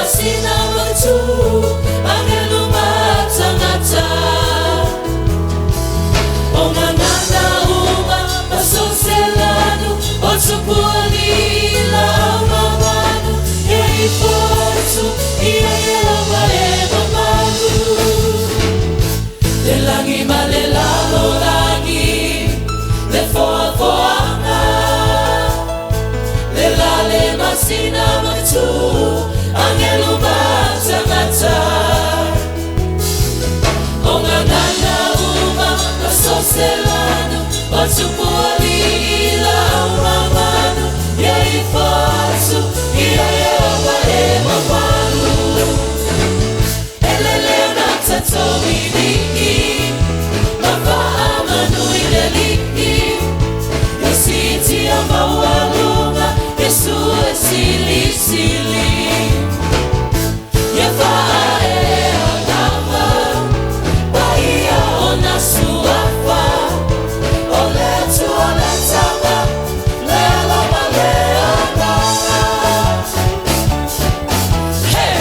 Masina matu angelu matangata O ngangana uma masoselanu O tupuali ila au mamanu Ia i fotu ia ia e mamalu Le langi ma le lalo lagi Le foa foanga Le la le masina matu Angelu matangata O ngangana uma masoselanu O tupuali ila au mamanu Ia i fotu ia ia e mamalu Elele na tatoini Mafa'a manu i le li'i Ia si'itia maualuga Iesu e silisili Ia fa'ae'a lava Paia ona suafa O le Atua le Tama Le Ala ma le Agaga. Hey!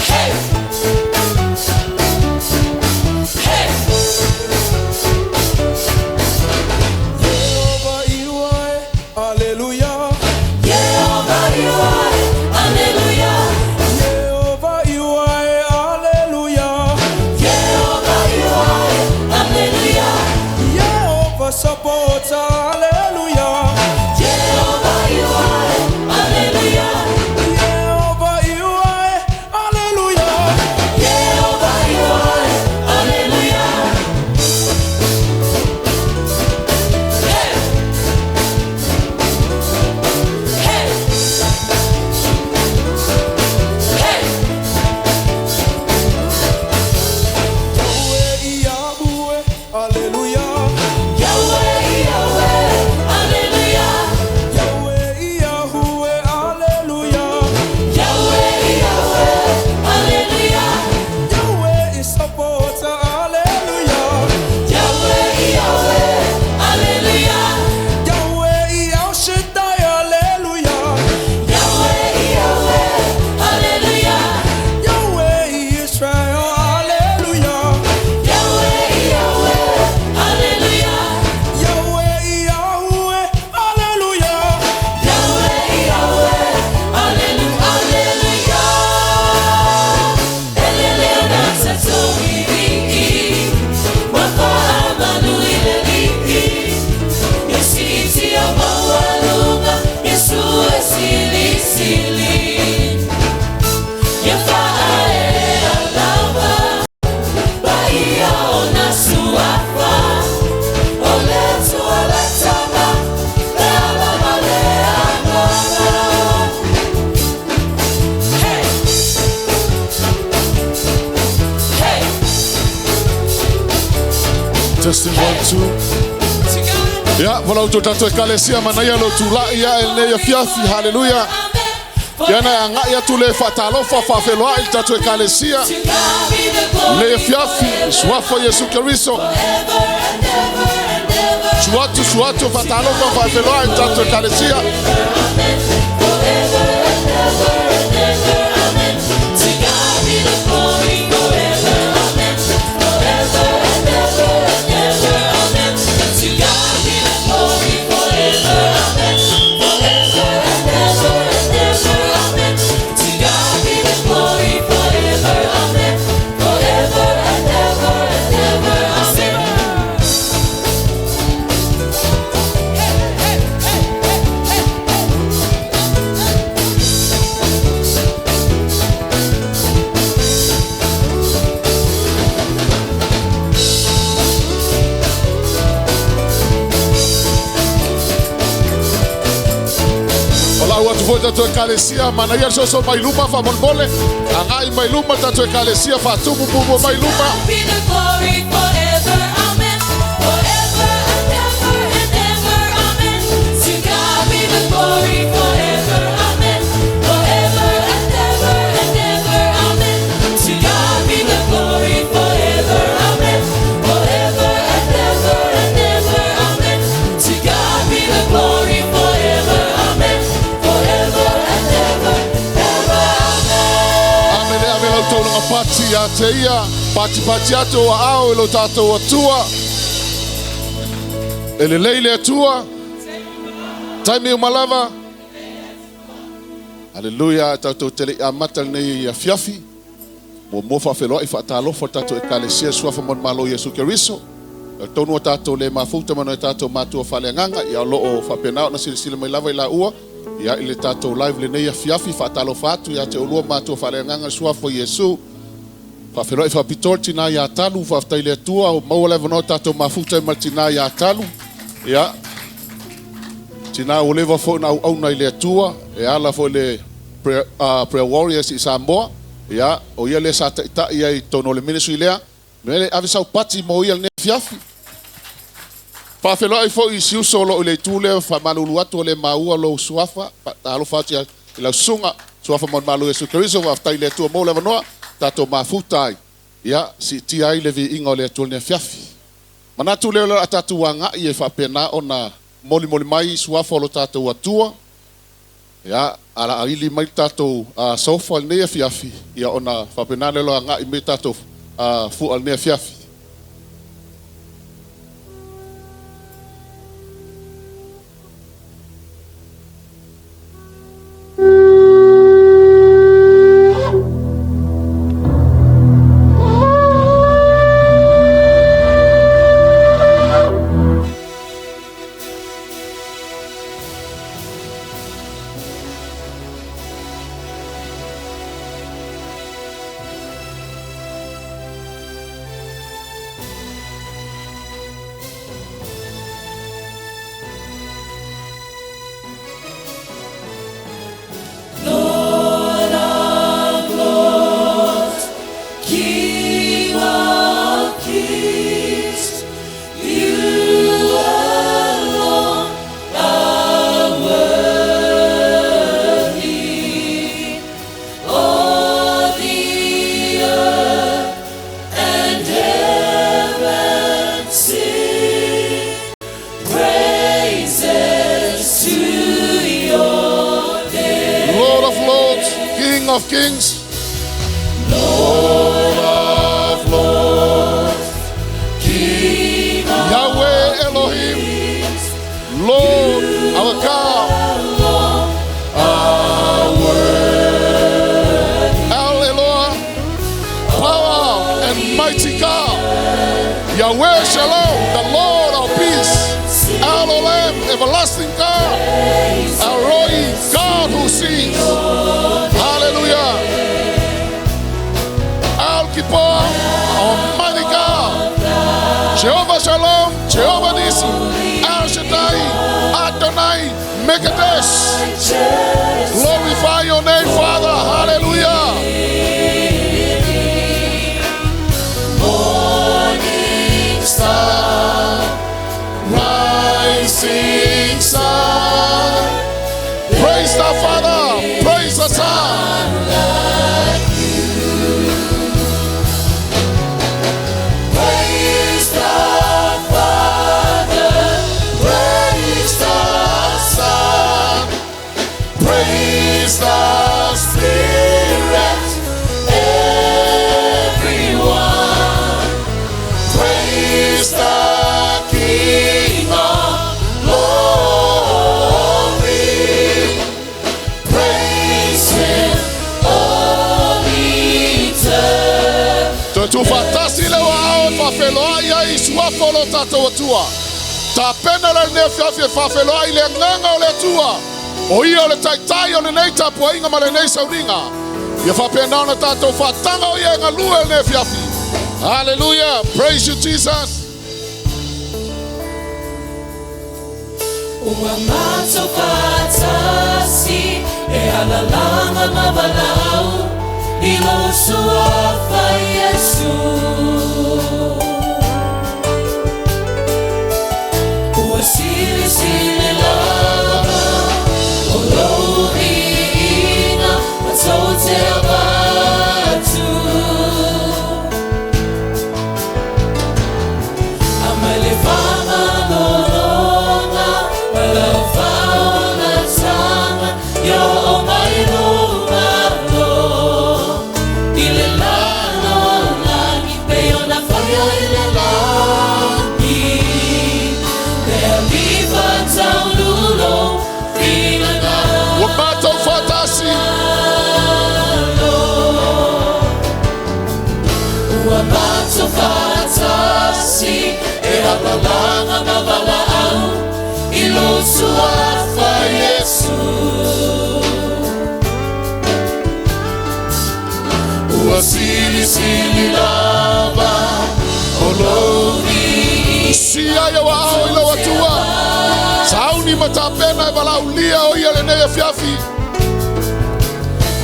Hey! Hey! Jehovah Iwae, Hallelujah. Jehovah Iwae, Hallelujah. Jehovah Iwae, Hallelujah. Jehovah Iwae, Hallelujah. Jehovah Sabaoth, Hallelujah. Jehovah Iwae, Hallelujah. Jehovah Iwae, Hallelujah. Jehovah Iwae, Hallelujah. Hey! Hey! Hey! Yahweh, Yahweh, Hallelujah. Yahweh, Yahweh, Hallelujah. Yahweh, Yahweh, Hallelujah. Yahweh, Yahweh, Hallelujah. Yahweh is Sabaoth, Hallelujah. Yahweh, Yahweh, Hallelujah. Yahweh, El Shaddai, Hallelujah. Yahweh, Yahweh, Hallelujah. Yahweh, Israel, Hallelujah. Yahweh, Yahweh, Hallelujah. Yahweh, Yahweh, Hallelujah. Yahweh, Yahweh, Hallelujah, Hallelujah. Elele na tatoini, mafa'a manu i le li'i. Ia si'itia maualuga, Iesu e silisili. Ia fa'ae'a lava, paia ona suafa. O le Atua le Tama, le Ala ma le Agaga. Hey! Hey! Testing one, two. Ia, valaau tatou ekalesia manaia lo tula'i ia e lenei afiafi. Haleluya. Ia na e aga'i atu le fa'atalofa fa'afeloa'i le tatou ekalesia. Lenei afiafi, suafa Iesu Keriso. Suatu, suatu, fa'atalofa fa'afeloa'i le tatou ekalesia. Forever and ever and ever, amen. To God be the glory forever, amen. Forever and ever and ever, amen. To God be the glory forever, amen. Forever and ever and ever, amen. To God be the glory forever, amen. Forever and ever and ever, amen. Hey, hey, hey, hey, hey, hey. Valaau atu foi tatou ekalesia manaia soso mai luma faamolemole aga'i mai luma tatou ekalesia faatumumumu mai luma. Be the glory forever, amen. Forever and ever and ever, amen. To God be the glory forever, amen. Forever and ever and ever, amen. To God be the glory forever, amen. Forever and ever and ever, amen. To God be the glory forever, amen. Forever and Tulaga pati ia te ia, patipati atu o aao i lo tatou Atua. E lelei le Atua, taimi uma lava. Haleluia, tatou te le i amata lenei afiafi. Muamua faafeiloai faatalofa le tatou Ekalesia Suafa ma le Malo Iesu Keriso. Talitonu ua tatou le mafuta ma nai o tatou matua faaleagaga, ia o lo o faapena ona silasila mai lava i laua, ia i le tatou live lenei afiafi. Faatalofa atu ia te oulua matua faaleagaga le Suafa o Iesu. Faafeiloai faapitoa le tina ia Talu, faafetai i le Atua ua maua le avanoa tatou mafuta ai ma le tina ia Talu. Ia, tina ua leva foi ona auauna i le Atua, e ala foi i le Prayer, Prayer Warriors i Samoa. Ia, o ia lea sa taitai ai i totonu o le ministry lea. Mea lea, ave sau pati mo ia lenei afiafi. Faafeiloai foi i si uso o lo o i le itu lea, faamalulu atu o le maua lou suafa, faatalofa atu i lau susuga, suafa mo le Malo Iesu Keriso, faafetai i le Atua mo le avanoa, tatou mafuta ai, ia, siitia ai le viiga o le Atua i lenei afiafi. Manatu lea o le a tatou agai e faapena ona molimoli mai suafa o lo tatou Atua, ia, a ili mai le tatou sofa i lenei afiafi, ia ona faapena lea o le agai mai tatou fua i lenei afiafi. Lord of lords, King of kings, you alone are worthy. All the earth and heaven sing praises to your name. Lord of lords, King of kings, Lord of lords, King of Yahweh Elohim, kings, Lord our God, alone our El Eloah, power and mighty God, Yahweh Shalom, the Lord of peace, El Olam, everlasting God, El Roi, God who sees. Hallelujah. El Gibor, our mighty God, Jehovah Shalom, Jehovah Nissi, El Shaddai, Adonai, Mekadesh. Glorify your name, Father. Hallelujah. Morning Star, rising sun. Praise the Father, praise the Son. Praise the Father, Praise the Son, praise the Spirit, everyone. Praise the King of glory. Praise Him. All eternity. Toe tuufaatasi le ua ao e faafeiloai ai i suafa o lo tatou Atua. Tapena le lenei afiafi e faafeiloai le agaga o le Atua. O ia o le taitai o lenei tapuaiga ma lenei sauniga. Ia faapena ona tatou faataga o ia e galue lenei afiafi. Hallelujah. Praise you, Jesus. Ua matou faatasi e alalaga ma valaau i lou suafa Iesu. Ua silisili lava o lou viiga matou te avatu. Aumai le faamalologa ma lau faaolataga, ia oo mai lou Malo i le lagi. Ma matou faatasi e alalaga ma valaau i lou suafa Iesu. Ua silisili lava o lou viiga. Sia ia ua ao i lau Atua. Sauni ma tapena e valaaulia o ia lenei afiafi.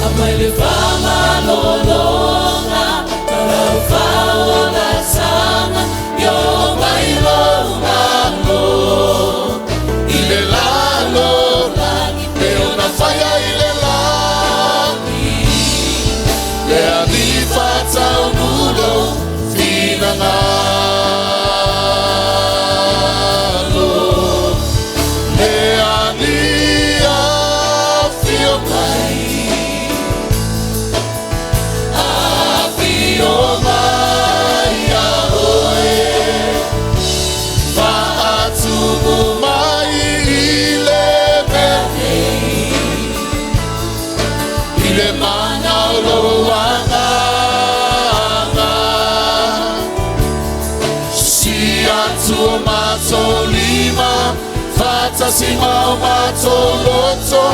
Aumai le faamalologa ma lau faaolataga, ia oo mai lou Malo I le lalolagi e ona faia i le lagi. Le Alii faataunu lou finagalo. Le Alii afio mai. Afio mai ia oe. Faatumu mai i le mea nei. I le mana o lou agaga. Si atu o matou lima, faatasi ma o matou loto.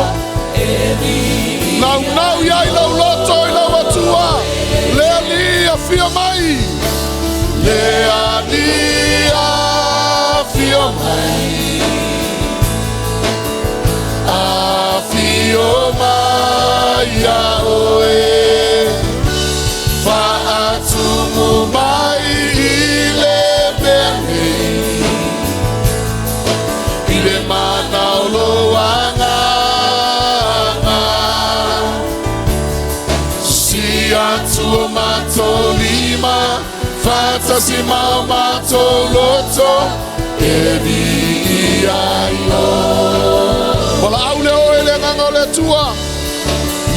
Naunau ia i lau loto i lau Atua. Le Alii afio mai. Le Alii afio mai. Afio mai ia oe. Faatumu mai i le mea nei. I le mana o lou agaga. Si atu o matou lima, faatasi ma o matou loto, e viia ai oe. Valaau le oe le agaga o le Atua.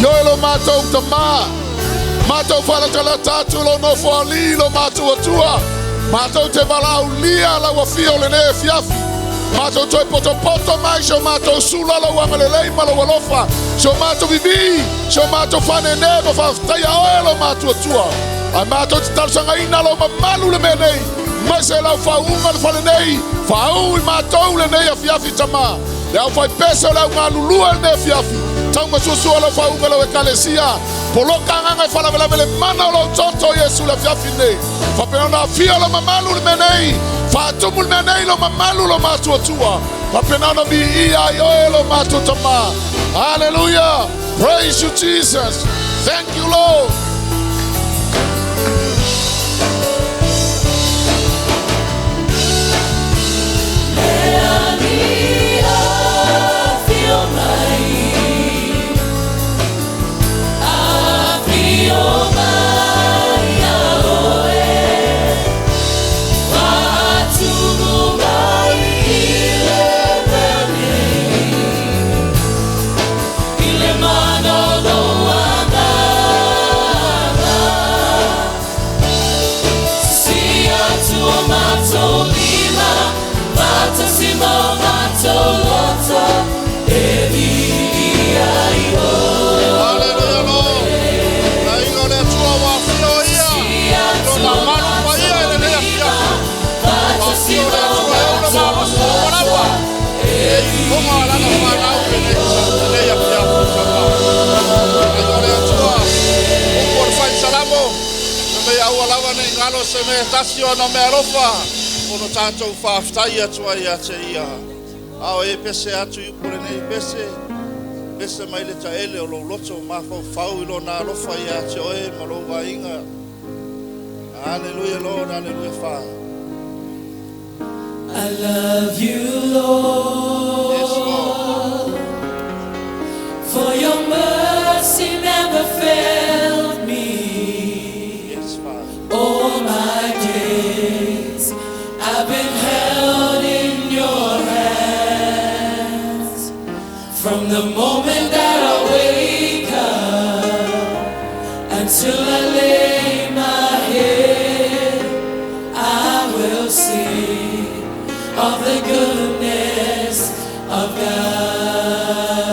Ioe lo matou tamā. Matou faalatalata atu lo nofo alii lo matou Atua. Matou te valaaulia lau afio lenei afiafi. Matou toe potopoto mai si o matou sula lau agalelei ma lau alofa. Si o matou vivī, si o matou faanēnē ma faafetaia oe lo matou Atua. Ae matou te talosagaina lau mamalu le mea nei. Mai se lau faauuga le fale nei. Faauu i matou lenei afiafi tamā. Le au fai pese o le au galulue lenei afiafi. Taumasuasua lau faauuga lau ekalesia. Poloka agaga e faalavelave le mana o lou toto Iesu le afiafi nei. Faapena ona afio lo mamalu le mea nei. Faatumu le mea nei lo mamalu lo matou Atua. Faapena ona viia ai oe lo matou tamā. Hallelujah. Praise you, Jesus. Thank you, Lord. Le Alii afio mai. Afio mai ia oe. Faatumu mai i le mea nei. I le mana o lou agaga. Si atu o matou lima, faatasi ma o matou loto, e viia ai oe. Hallelujah, Lord. Na ingo le Atua ua afio ia. Lona malu paia i lenei afiafi. Faatasi Afio le ma o Atua e ona matou malosi o malaua. E i luga lana fanau lenei afiafi sama. Na ingo le Atua. Upu o le fai salamo. Na mea aua lava nei ngalo se mea tasi o na mea alofa. Ono tātou faafetai atu ai ia te ia. Ao e pese atu i upu lenei pese. Pese mai le taele o lou loto mafaufau i lona alofa ia te oe ma lou aiga. Hallelujah, Lord. Hallelujah, Father. I love you, Lord. Yes, Lord. For your mercy never failed me. Yes, Father. All my days I've been held in your hands. From the moment that I wake up until I lay my head, I will sing of the goodness of God.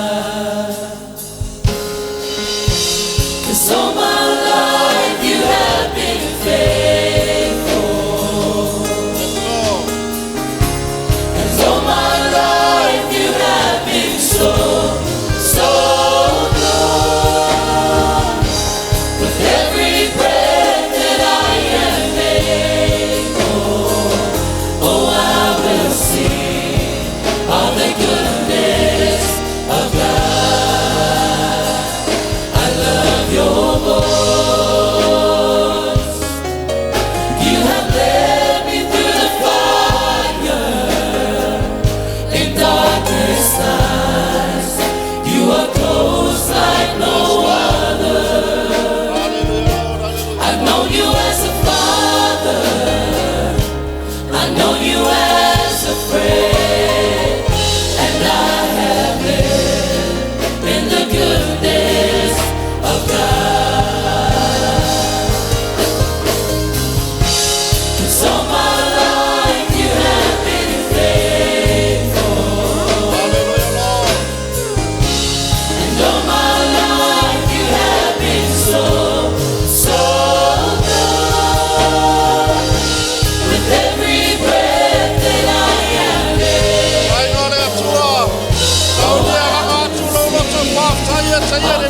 'Cause all my life you have been faithful.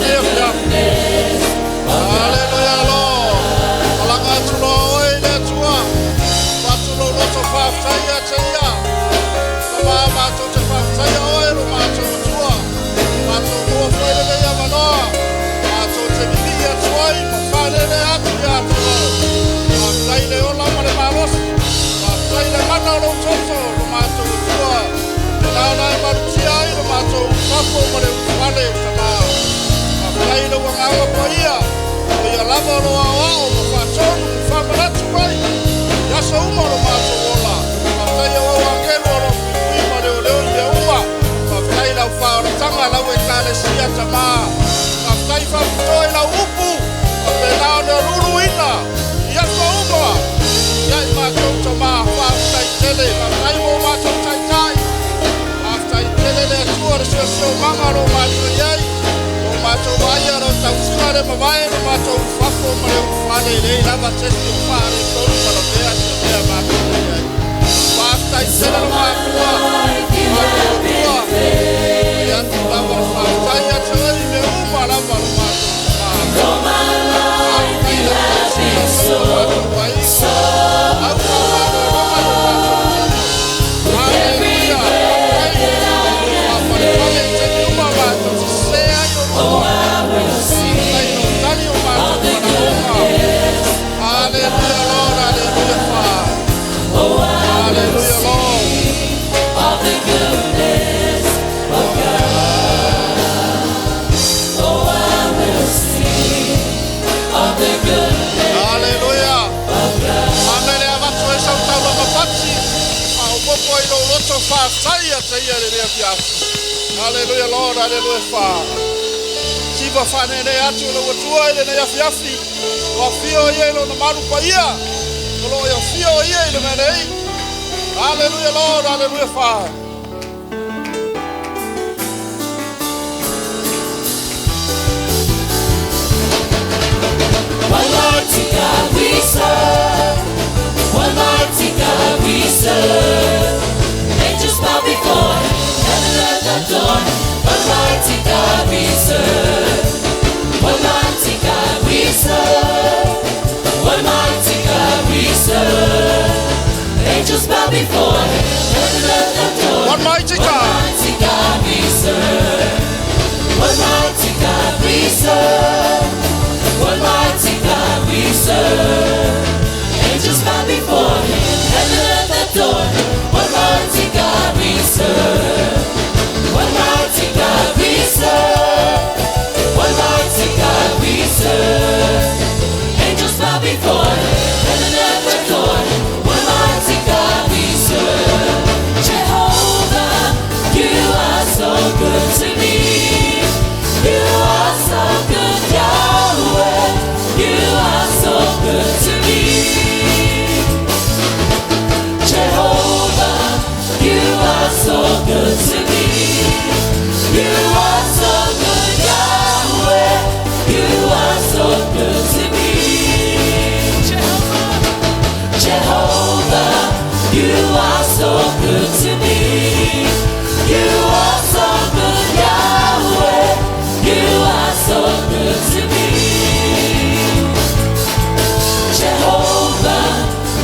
lenei afiafi. Haleluia Lord. Malaga atu loa oe i le Atua. Avatu lou loto faafetai ia te ia. Tama matou te faafetaia oe lo matou Atua. Matou maua foi lenei avanoa. Matou te vivii atu ai ma faalele atu ia te oe. Faafetai le ola ma le malosi. Faafetai le mana o lou toto lo matou Atua. E na ona e malutia ai lo matou fafo ma le ulufale tama. Faafetai lou agaga paia. O ia lava o lo aoao ma faatonu ma faamanatu mai. I aso uma o lo matou ola. Faafetai o au agelu o lo puipui ma leoleo i mea uma. Faafetai lau faaolataga lau ekalesia tama. Faafetai faapitoa i lau upu. Faapena ona luluina i aso uma. Ia i matou tama. Faafetai tele. Faafetai mo matou taitai. Faafetai tele le Atua le siosiomaga o lo matou i ai. O matou vaia lo tausiga le mavae lo matou fafo ma le ulufale e leai lava se isi o faaletonu ma lavea se mea matou i ai. Faafetai tele lo mafua. Matou Atua. Ia atu lava le faafetai ia te oe i mea uma lava lo matou tama. Faafetai le tausiga o lo matou aiga. Au faamaloologa lo matou tino. Haleluia. Faafetai. Faapalepale i taimi uma matou sese ai o lua. Faafetai lo tali o matou manaoga. Hallelujah, Lord. Hallelujah, Father. Hallelujah, Lord. Of the goodness of God. Oh, I will sing of the goodness Hallelujah. Amene avatu ai sau taulaga pati. Faaopoopo ai lou loto faafetai ia te ia lenei afiafi. Hallelujah, Lord. Hallelujah, Father. Siva faaneenee atu i lau Atua i lenei afiafi. O afio ia i lona malu paia. O loo i afio ia i le mea nei. Hallelujah, Lord. Hallelujah, Father. What mighty God we serve. What mighty God we serve. Angels bow before Him, heaven and earth adore Him. What mighty God we serve. What mighty God we serve. What mighty God we serve. Angels bow before Him, heaven and earth adore What Him. mighty What God. mighty God we serve. What mighty God we serve. What mighty God we serve. Angels bow before Him, heaven and earth adore Him. What mighty God we serve. What mighty God we serve. What mighty God we serve. Angels bow before Him, heaven and earth adore Him. What mighty God we serve. Jehovah, you are so good to me. You are so good, Yahweh. You are so good to me. Jehovah, you are so good to me. You are so good, Yahweh. You are so good to me. Jehovah, you are so good to me. You are so good, Yahweh. You are so good to me. Jehovah,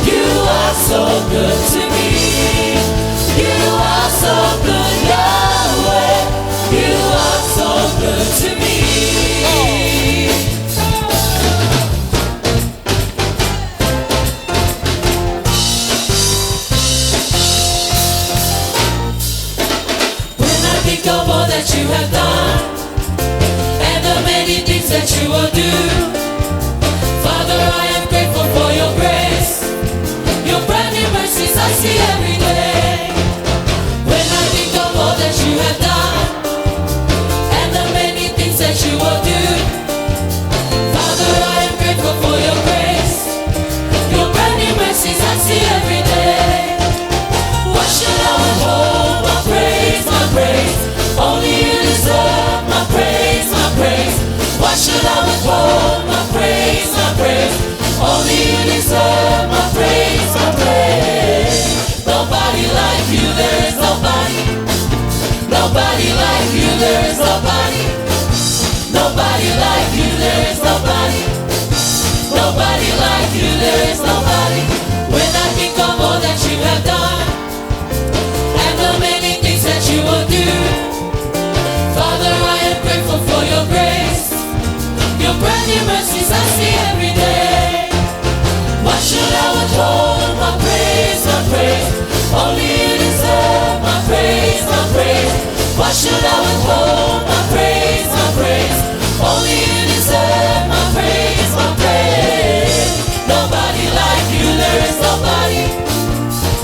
you are so good to me. You are so good, Yahweh. You are so good to me. When I think of all that you have done and the many things that you will do, Father, I am grateful for your grace. Your brand new mercies I see every day. When I think of all that you have done and the many things that you will do, Father, I am grateful for your grace. Your brand new mercies I see every day. Why should I withhold my praise, my praise? Only you deserve my praise, my praise. Why should I withhold my praise, my praise? Only you deserve my praise, my praise. Nobody like you, there is nobody. Nobody like you, there is nobody. Nobody Why should I withhold my praise, my praise? Only you deserve my praise, my praise. Nobody like you, there is nobody.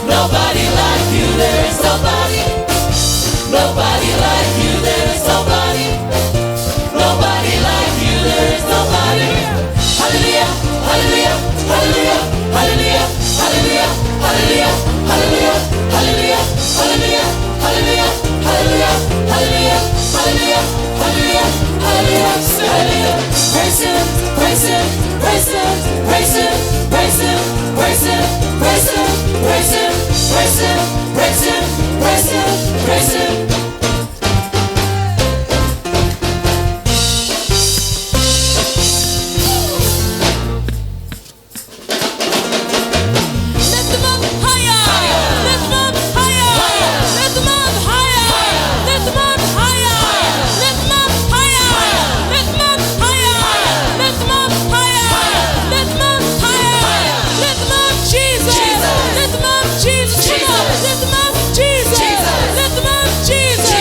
Nobody like you, there is nobody. Nobody like you, there is nobody. Nobody like you, there is nobody. Hallelujah, hallelujah, hallelujah, hallelujah, hallelujah, hallelujah, hallelujah, hallelujah, hallelujah, hallelujah, hallelujah, hallelujah, hallelujah, hallelujah, hallelujah, hallelujah. Praise him, praise him, praise him, praise him, praise him, praise him, praise him, praise him, praise him, praise him, praise him, praise him. Lift them up higher. Lift them up higher. Lift them up higher. Lift them up higher. Lift them up higher. Lift them up higher. Lift them up higher. Lift them up higher. Lift them up, Jesus. Lift them up, Jesus. Come on. Lift them up, Jesus. Lift them up, Jesus.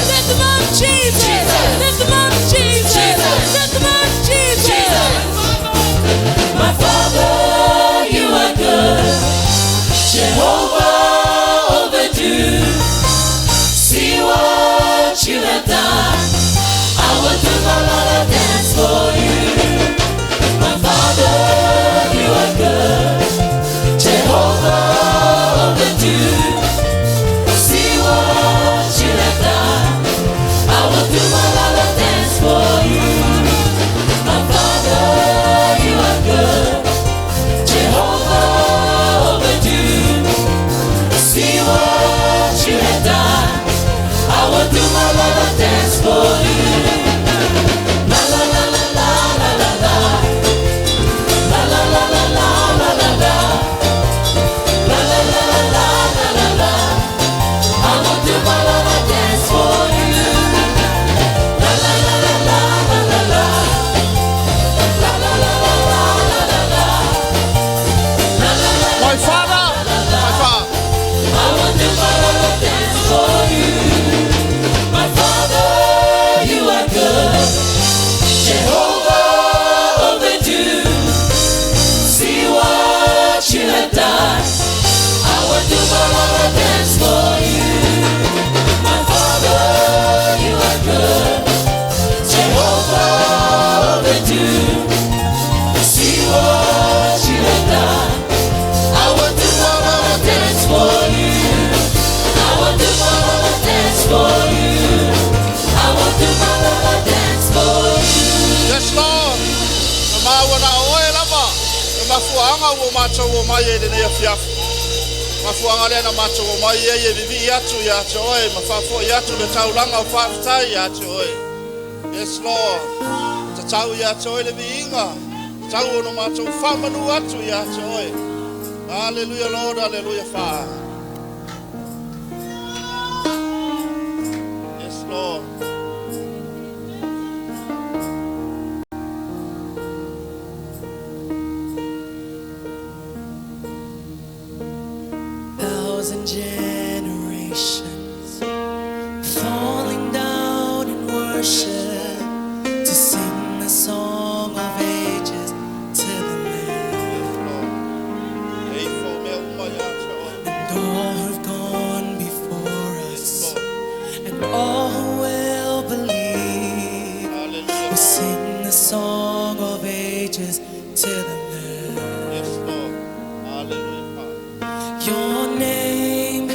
Lift them up, Jesus. Lift them up, Jesus. Lift them up, Jesus. My Father, you are good. Jehovah overdue. See what you have done. I will do my la dance for you. My Father, you are good. Jehovah overdue. See what you have done. I will do my la dance for you. My Father, you are good. Jehovah overdue. See what you have done. I will do my la la dance for you. La la la la la la la la. La la la la la la la la. La la la la la la la la. I will do my la la dance for you. La la la la la la la la. La la la la la la la la. La la la. My father, my father. I will do my la dance for you. My Father, you are good. Jehovah overdue. See what you have done. I will do my la dance for you. My Father, you are good. Jehovah overdue. See what you have done. I will do my la dance for you. I will do my la dance for you. I will do my la dance for you. Yes, Lord. Na maua na oe lava. Na mafuanga ua matou o mai e lenei afiafi. Mafuanga lea na matou o mai e e vivi atu ia te oe. Ma faafoi atu le taulaga o faafetai ia te oe. Yes, Lord. Tatau ia te oe le viiga. Tatau ona matou faamanu atu ia te oe. Hallelujah, Lord. Hallelujah, Father. Yes, Lord. Thousand generations falling down in worship to sing the song of ages to the Lamb. Yes, Lord. E ifo mea uma ia te oe. And all who've gone before Yes, us Lord. and all who will believe Hallelujah. will sing the song of ages to the Lamb. Yes, Lord. Hallelujah, Father. Your name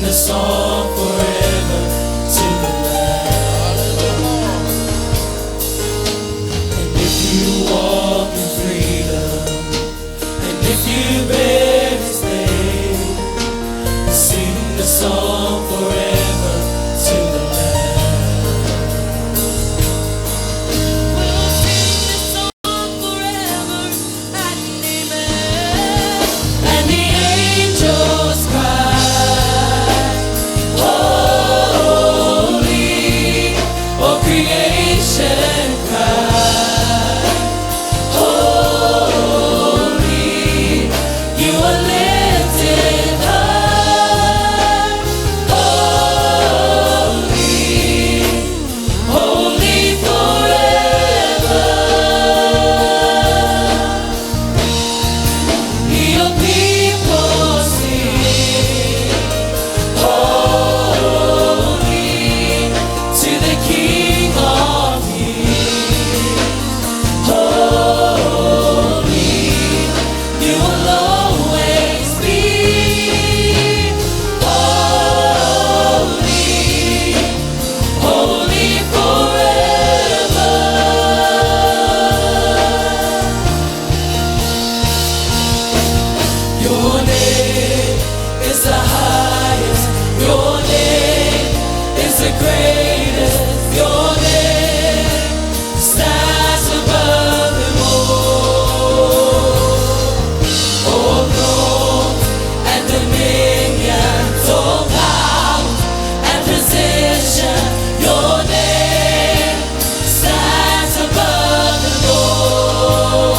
the song forever to the Lamb. And if you walk in freedom, and if you bear His name, sing the song forever to the Lamb. We'll sing the song forever and amen. And the angels cry, holy, all creation cry, holy, you are lifted high, holy, holy forever. Your people sing, holy, to the King of Kings. Holy, you will always be holy, holy forever. Your name is the highest. Your name is the greatest. Your name stands above them all. All thrones and dominions, all powers and position. Your name stands above them all.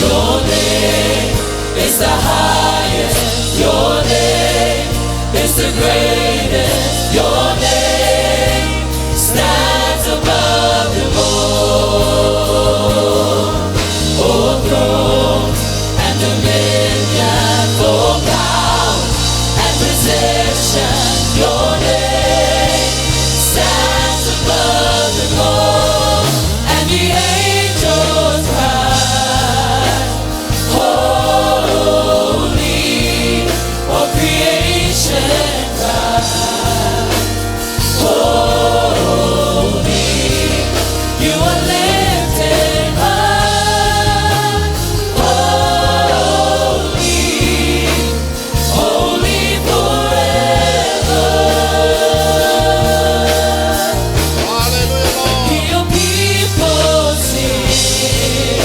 Your name is the highest. Your name is the greatest. Your name stands above them all. All thrones and dominion, all power and position. Your name stands above them all. And the angels cry, holy, all creation cries, holy, you are lifted high, holy, holy forever. Hallelujah, Lord. Your people sing,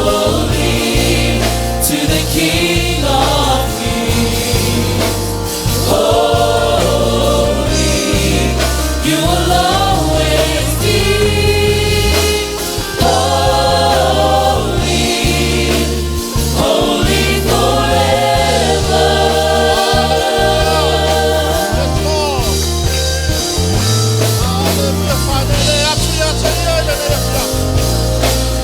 holy, to the King of Kings. Holy, you will always be holy, holy forever. Yes, Lord. Hallelujah. Fanele atu ia te ia i lenei afiafi.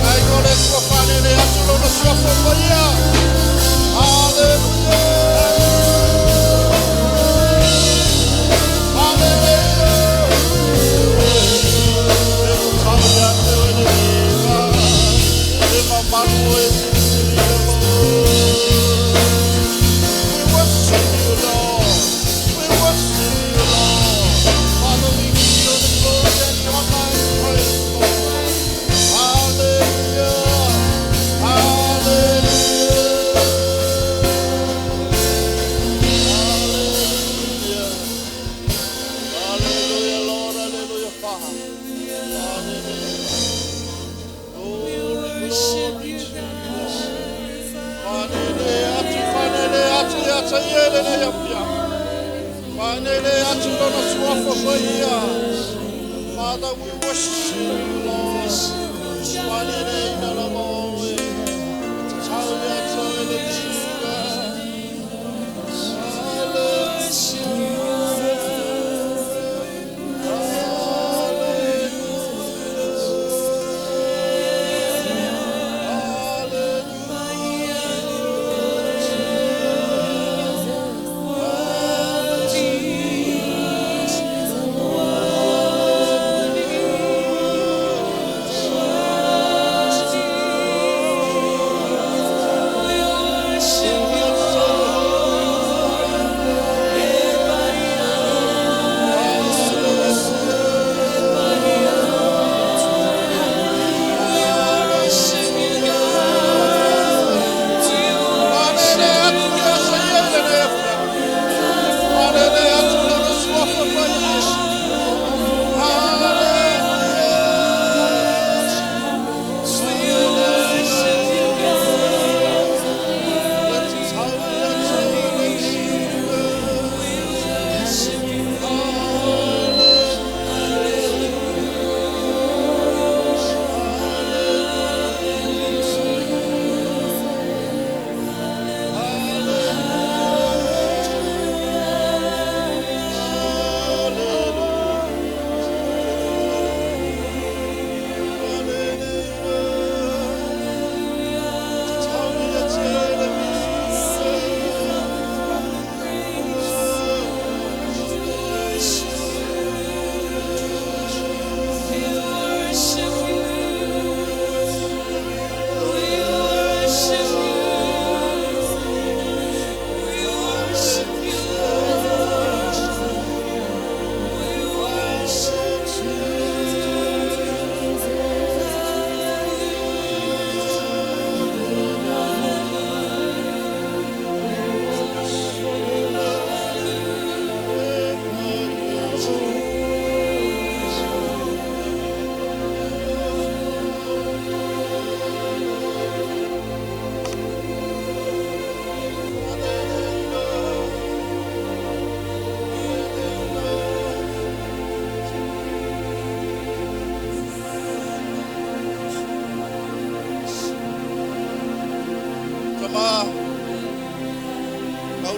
Ai ko le Atua fanele atu lona suafa paia. Hallelujah. Hallelujah. E mo tau ia te oe le viiga. E mamalu e silisili le Lord. We worship you, Lord. We worship you, Lord. Father, we give you the glory and the honor and praise, Lord. Hallelujah. Hallelujah. Hallelujah. Hallelujah, Lord. Hallelujah, Father. Hallelujah. Glory, glory to you, Lord. Fanele atu, fanele atu ia te ia i lenei afiafi. Fanele atu lona suafa paia. Father, we worship you, Lord. Fanele ina lava oe. Tau ia te oe le viiga. Hallelujah. Hallelujah. Hallelujah.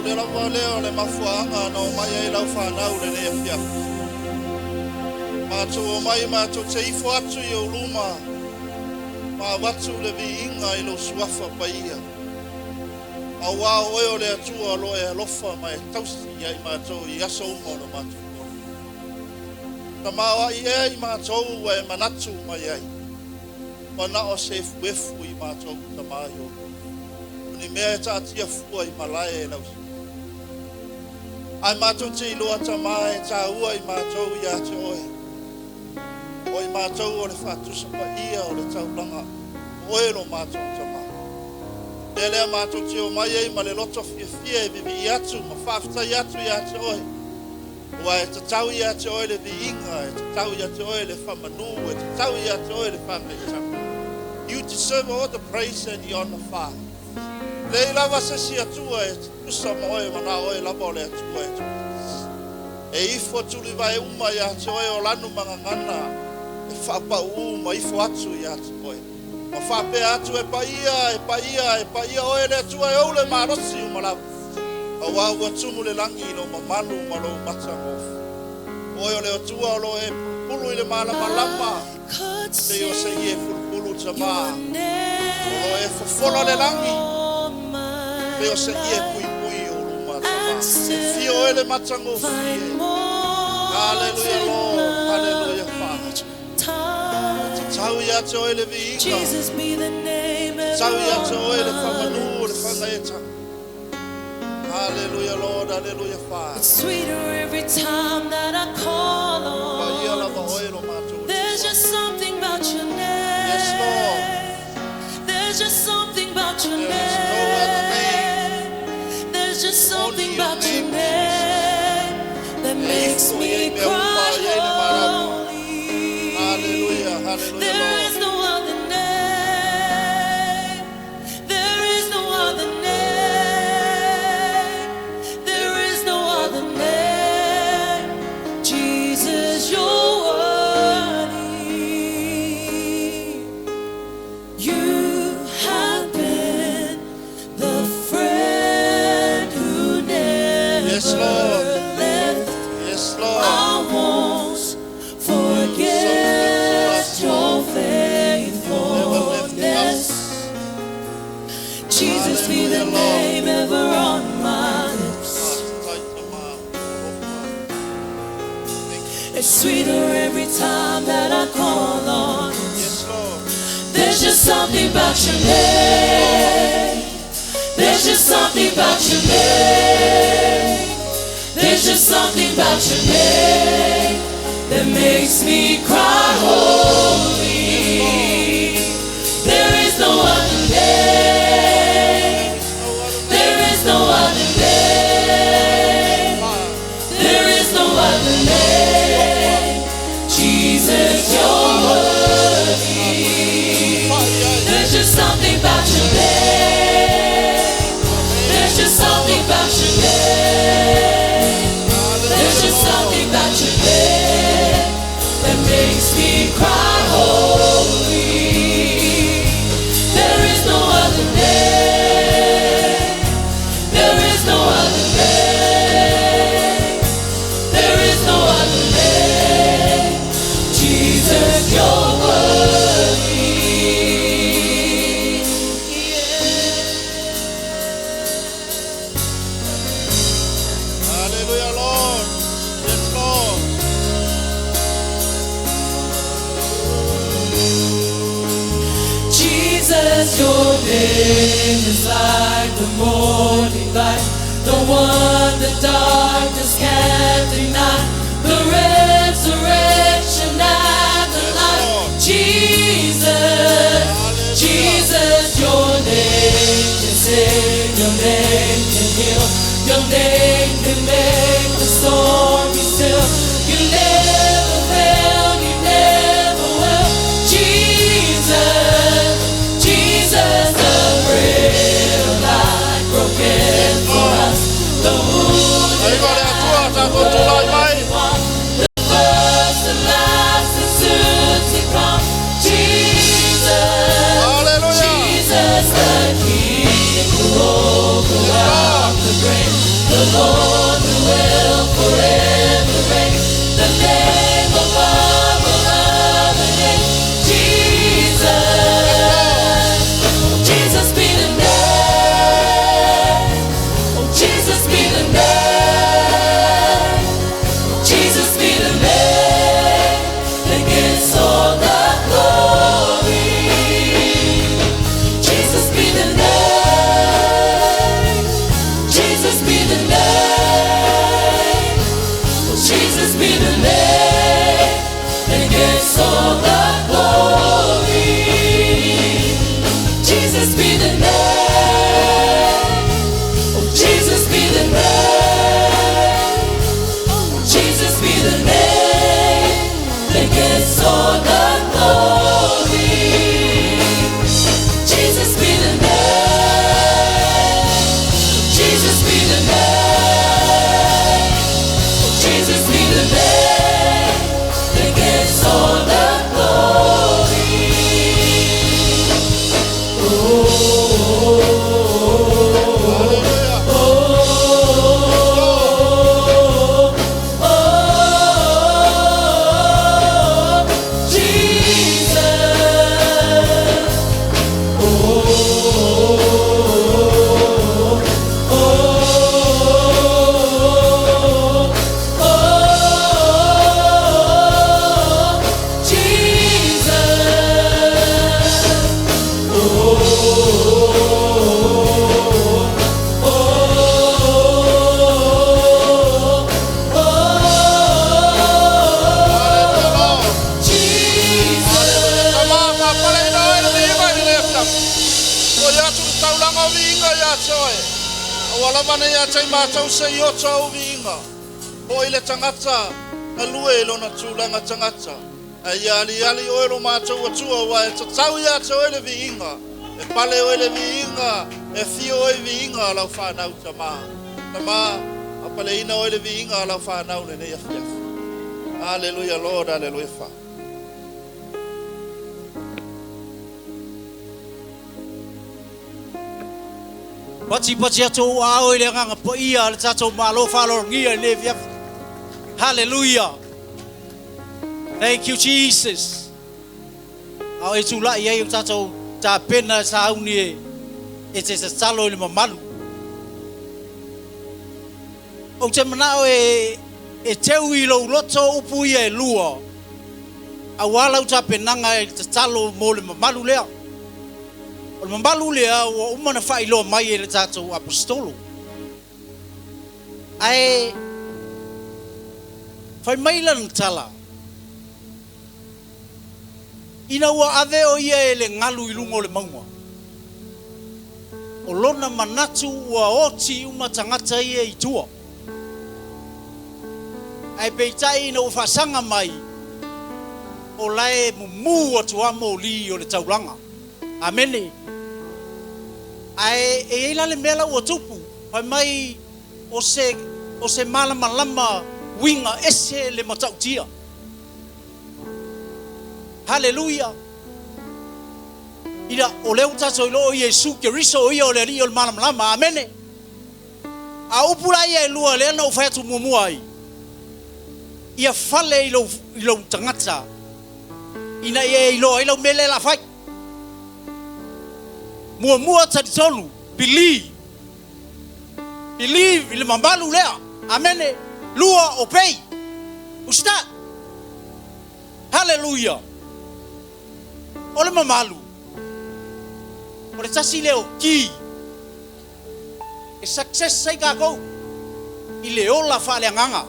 Pau le lava lea o le mafuaaga na omai ai lau fanau lenei afiafi. Matou omai matou te ifo atu i ou luma ma avatu le viiga i lou suafa paia. Auā o oe o le Atua o lo o e alofa ma e tausi ia i matou i aso uma o lo matou ola. Tamaoai ea i matou ua e manatu mai ai, ua na o se efuefu i matou Tama i ou luma, o ni mea e taatia fua i malae e lau. Ae matou te iloa Tama e taua i matou ia te oe. O i matou o le faatusa paia o le taulaga, o oe lo matou Tama. Lea lea matou te omai ai ma le loto fiafia e vivii atu ma faafetai atu ia te oe. Ua e tatau ia te oe le viiga, e tatau ia te oe le faamanu, e tatau ia te oe le faagaitaga. You deserve all the praise and the honor, Father. Leai lava se isi Atua e tutusa ma oe ma na oe lava o le Atua e tutusa. E ifo tulivae uma ia te oe o lanu ma gagana e faapauu ma ifo atu ia te oe. Ma faapea atu e paia, e paia, e paia oe le Atua e ou le malosi uma lava. Auā ua tumu le lagi i lou mamalu ma lou matagofie. Oe o le Atua o lo o e pulupulu i le malamalama, pei o se ie pulupulu Tama. O lo o e fofola le lagi, pei o se ie puipui o luma Tama. E fia oe le matagofie. Hallelujah, Lord. Hallelujah, Father. Tatau ia te oe le viiga. Jesus be the name Tatau ia te oe le faamanu o le faagaetaga. Hallelujah, Lord. Hallelujah, Father. It's sweeter every time that I call Paia on lava it. oe lo matou. There's just something about your name. Yes, Lord. There's just something about your There is no other name. There's just something Only your about your name, name that makes me cry holy. Hallelujah, hallelujah, There Lord. is no other name. There is no other name. There is no other name. Jesus, you're worthy. You have been the friend who never Yes, Lord. left. Yes, Lord. I won't forget your Never left faithfulness. us. Jesus be the Hallelujah, Lord. name ever on my lips. Faafetai Tama. It's sweeter every time that I call on it. Yes, Lord. There's just something about your name. There's just something about your name. There's just something about your name that makes me cry holy. There is no other name. There is no other There is no other name. Father. There is no other name. Jesus, you're worthy. There's just something about your name. There's just something about your name. There's just something about your name that makes me cry holy. There is no other name. There is no other name. There is no other name. Jesus, you're worthy. Hallelujah, Lord. Yes, Lord. Jesus, your name is like the morning light, the one the darkness can't deny, the resurrection and the life. Jesus, Jesus, your name can save, your name can heal, your name can make the storm be still. You never fail, you never will. Jesus, Jesus, the bread of life broken for us, the wounded Aiga le Atua tatou tulai mai. one, the first and last and soon to come. Jesus, Hallelujah. Jesus, the King who overwhelmed the grave. The Lord who will forever reign, the name above all other names, Jesus. Jesus be the name. Oh, Jesus be the name. Jesus be the name that gets all the glory. Jesus be the name. Jesus be the name. Oh, Jesus be the name that gets all the glory. Jesus be the name. Oh, Jesus be the name. Oh, Jesus be the name that gets all the glory. Jesus be the name. Jesus be the name. Jesus be the name that gets all the glory. Oh, Jesus. Oh, Jesus. Tama fa'apaleina oe le viiga i le afiafi. O ia atu le taulaga o viiga iā te oe. Aua lava nei ia te i mātou se i oto au viiga. O i le tagata, galue i lona tulaga tagata. Ae ia aliali oe lo mātou Atua uā e tatau iā te oe le viiga. E pale oe le viiga, e fio oe viiga a lau whānau tamā. Tamā, apaleina oe le viiga a lau whānau lenei afiafi. Hallelujah, Lord, hallelujah, Father. Pati pati atu o ao i le agaga paia a le tatou Malo faaaloalogia i lenei afiafi. Hallelujah. Thank you Jesus. A o e tulai ai o tatou tapena e sauni e e te tatalo i le mamalu. Ou te manao e e teu i lou loto upu ia e lua aua lau tapenaga i le tatalo mo le mamalu lea. O le mamalu lea ua uma ona faailoa mai e le tatou Aposetolo. Ae fai mai lana tala, ina ua ave o ia e le galu i luga o le mauga, o lona manatu ua oti uma tagata ia i tua. Ae peitai ina ua faasaga mai, o la e mumu atu lava moli o le taulaga. Amene. Ae e i ai la le mea la ua tupu, fai mai o se, o se malamalama uiga ese le matautia. Haleluia! Ina, o lea ua tatou iloa o Iesu Keriso o Ia o le Alii o le Malamalama. Amene. A o upu la ia e lua lea na ou fai atu muamua ai, ia fale i lou, i lou tagata ina ia e iloa ai lau mea lea o le a fai. Muamua talitonu, believe. Believe i le mamalu lea. Amene. Lua, obey. Usitai. Haleluia. O le mamalu, o le tasi lea o key e success ai tatou i le ola faaleagaga.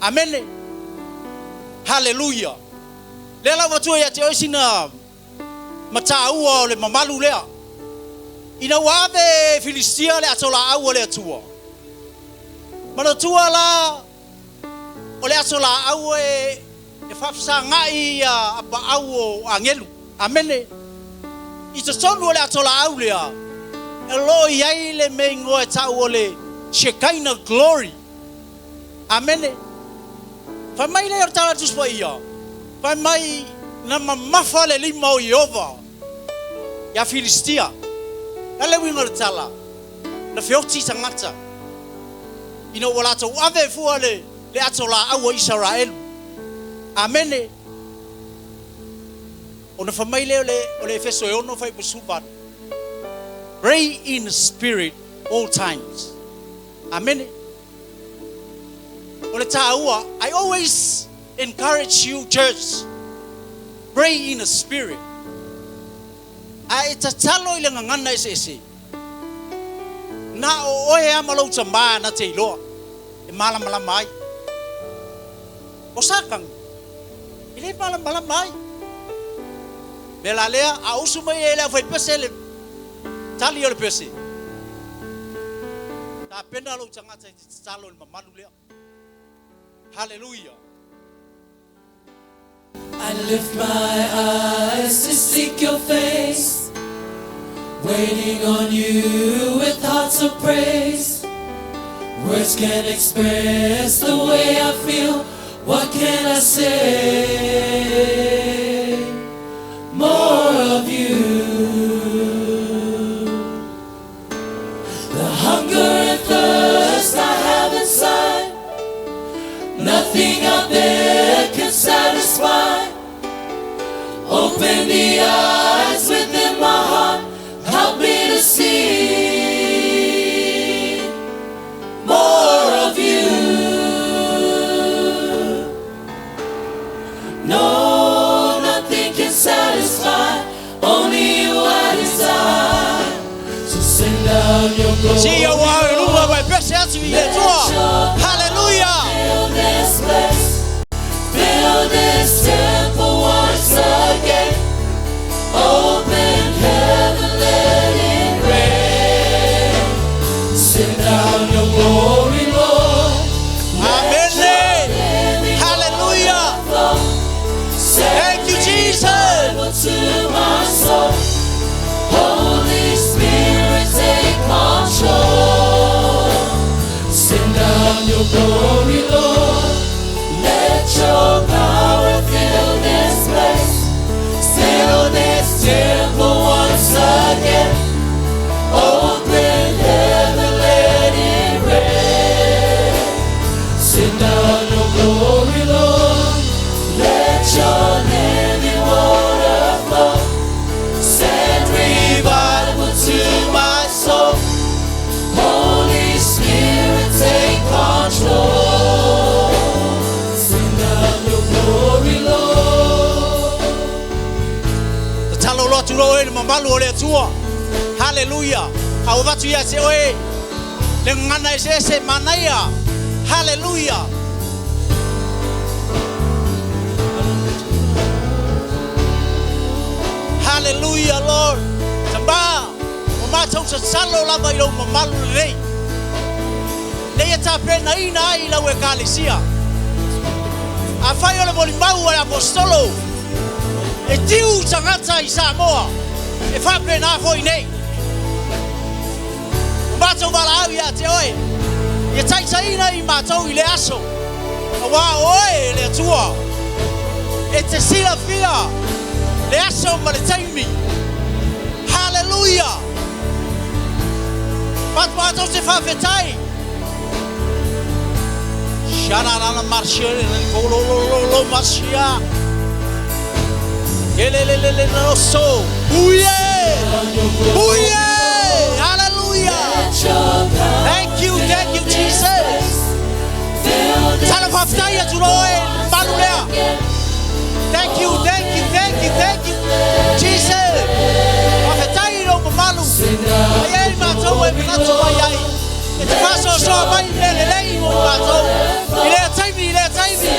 Amene. Haleluia. Lea la ua avatua ia te oe sina mataua o le mamalu lea. Ina ua ave e Filistia le ato laau a le Atua, manatua la o le ato laau e faafesagai ia apaau o agelu. Amene. I totonu o le ato laau lea, o lo o i ai le mea igoa e tau o le Shekinah Glory. Amene. Fai mai lea o le Tala Tusi Paia, fai mai na mamafa le lima o Ieova iā Filistia. O le a le uiga o le tala? Na feoti tagata. Ina ua latou ave fua le le ato laau o Isaraelu. Amene. Ona fai mai lea o le Efeso e 6 fuaiupu 18. Pray in the spirit all times. Amene. O le tāua, I always encourage you, church, pray in the spirit. A e tatalo i le gagana eseese. Na o oe lava ma lou Tama na te iloa e malamalama ai. O Satani, e le malamalama ai. Mea la lea, a usu mai e le aufaipese le tali o le pese, tapena lou tagata e te tatalo i le mamalu lea. Haleluia! I lift my eyes to seek your face, waiting on you with hearts of praise. Words can't express the way I feel. What can I say? More of you. The hunger and thirst I have inside, nothing out there can satisfy. Open the eyes within my heart, help me to see more of you. No, nothing can satisfy, only you I desire. So send down your glory. Si ia ua au i luga ma e pese atu i le Atua. Haleluia! Fill this place, fill this temple once again. Open heaven, let it rain. Send down your glory, Lord. Amene. Haleluia! Thank you, Jesus. Revival to my soul. Holy Spirit, take control. Send down your glory, Lord. Let your power fill this place. Fill this temple once again. Open heaven, let it rain. Send down your glory, Lord. Let your living water flow. Send revival to my soul. Holy Spirit, take control. Send down your glory, Lord. Tatalo loa atu loa oe i le mamalu o le Atua. Haleluia. A ua avatu ia te oe le gagana eseese manaia. Haleluia. Haleluia, Lord. Tama, o matou tatalo lava i lou mamalu lelei. Ina ia tapenaina ai lau Ekalesia. Afai o le molimau a le Aposetolo e tiu tagata i Samoa, e faapena foi nei. O matou valaau ia te oe, ia taitaiina i matou i lea aso, aua o oe le Atua e te silafia le aso ma le taimi. Haleluia! Matou te faafetai. Shararana marcia lo marcia. Elelelele so. Uye! Uye! Hallelujah! Thank you, thank you, Jesus. Tala faafetai atu loa oe malu lea. Thank you, thank you, thank you, thank you, Jesus. Faafetai i lou mamalu. E i ai matou e manatu mai ai. E te faasoasoa mai i mea lelei mo i matou. I lea taimi, i lea taimi.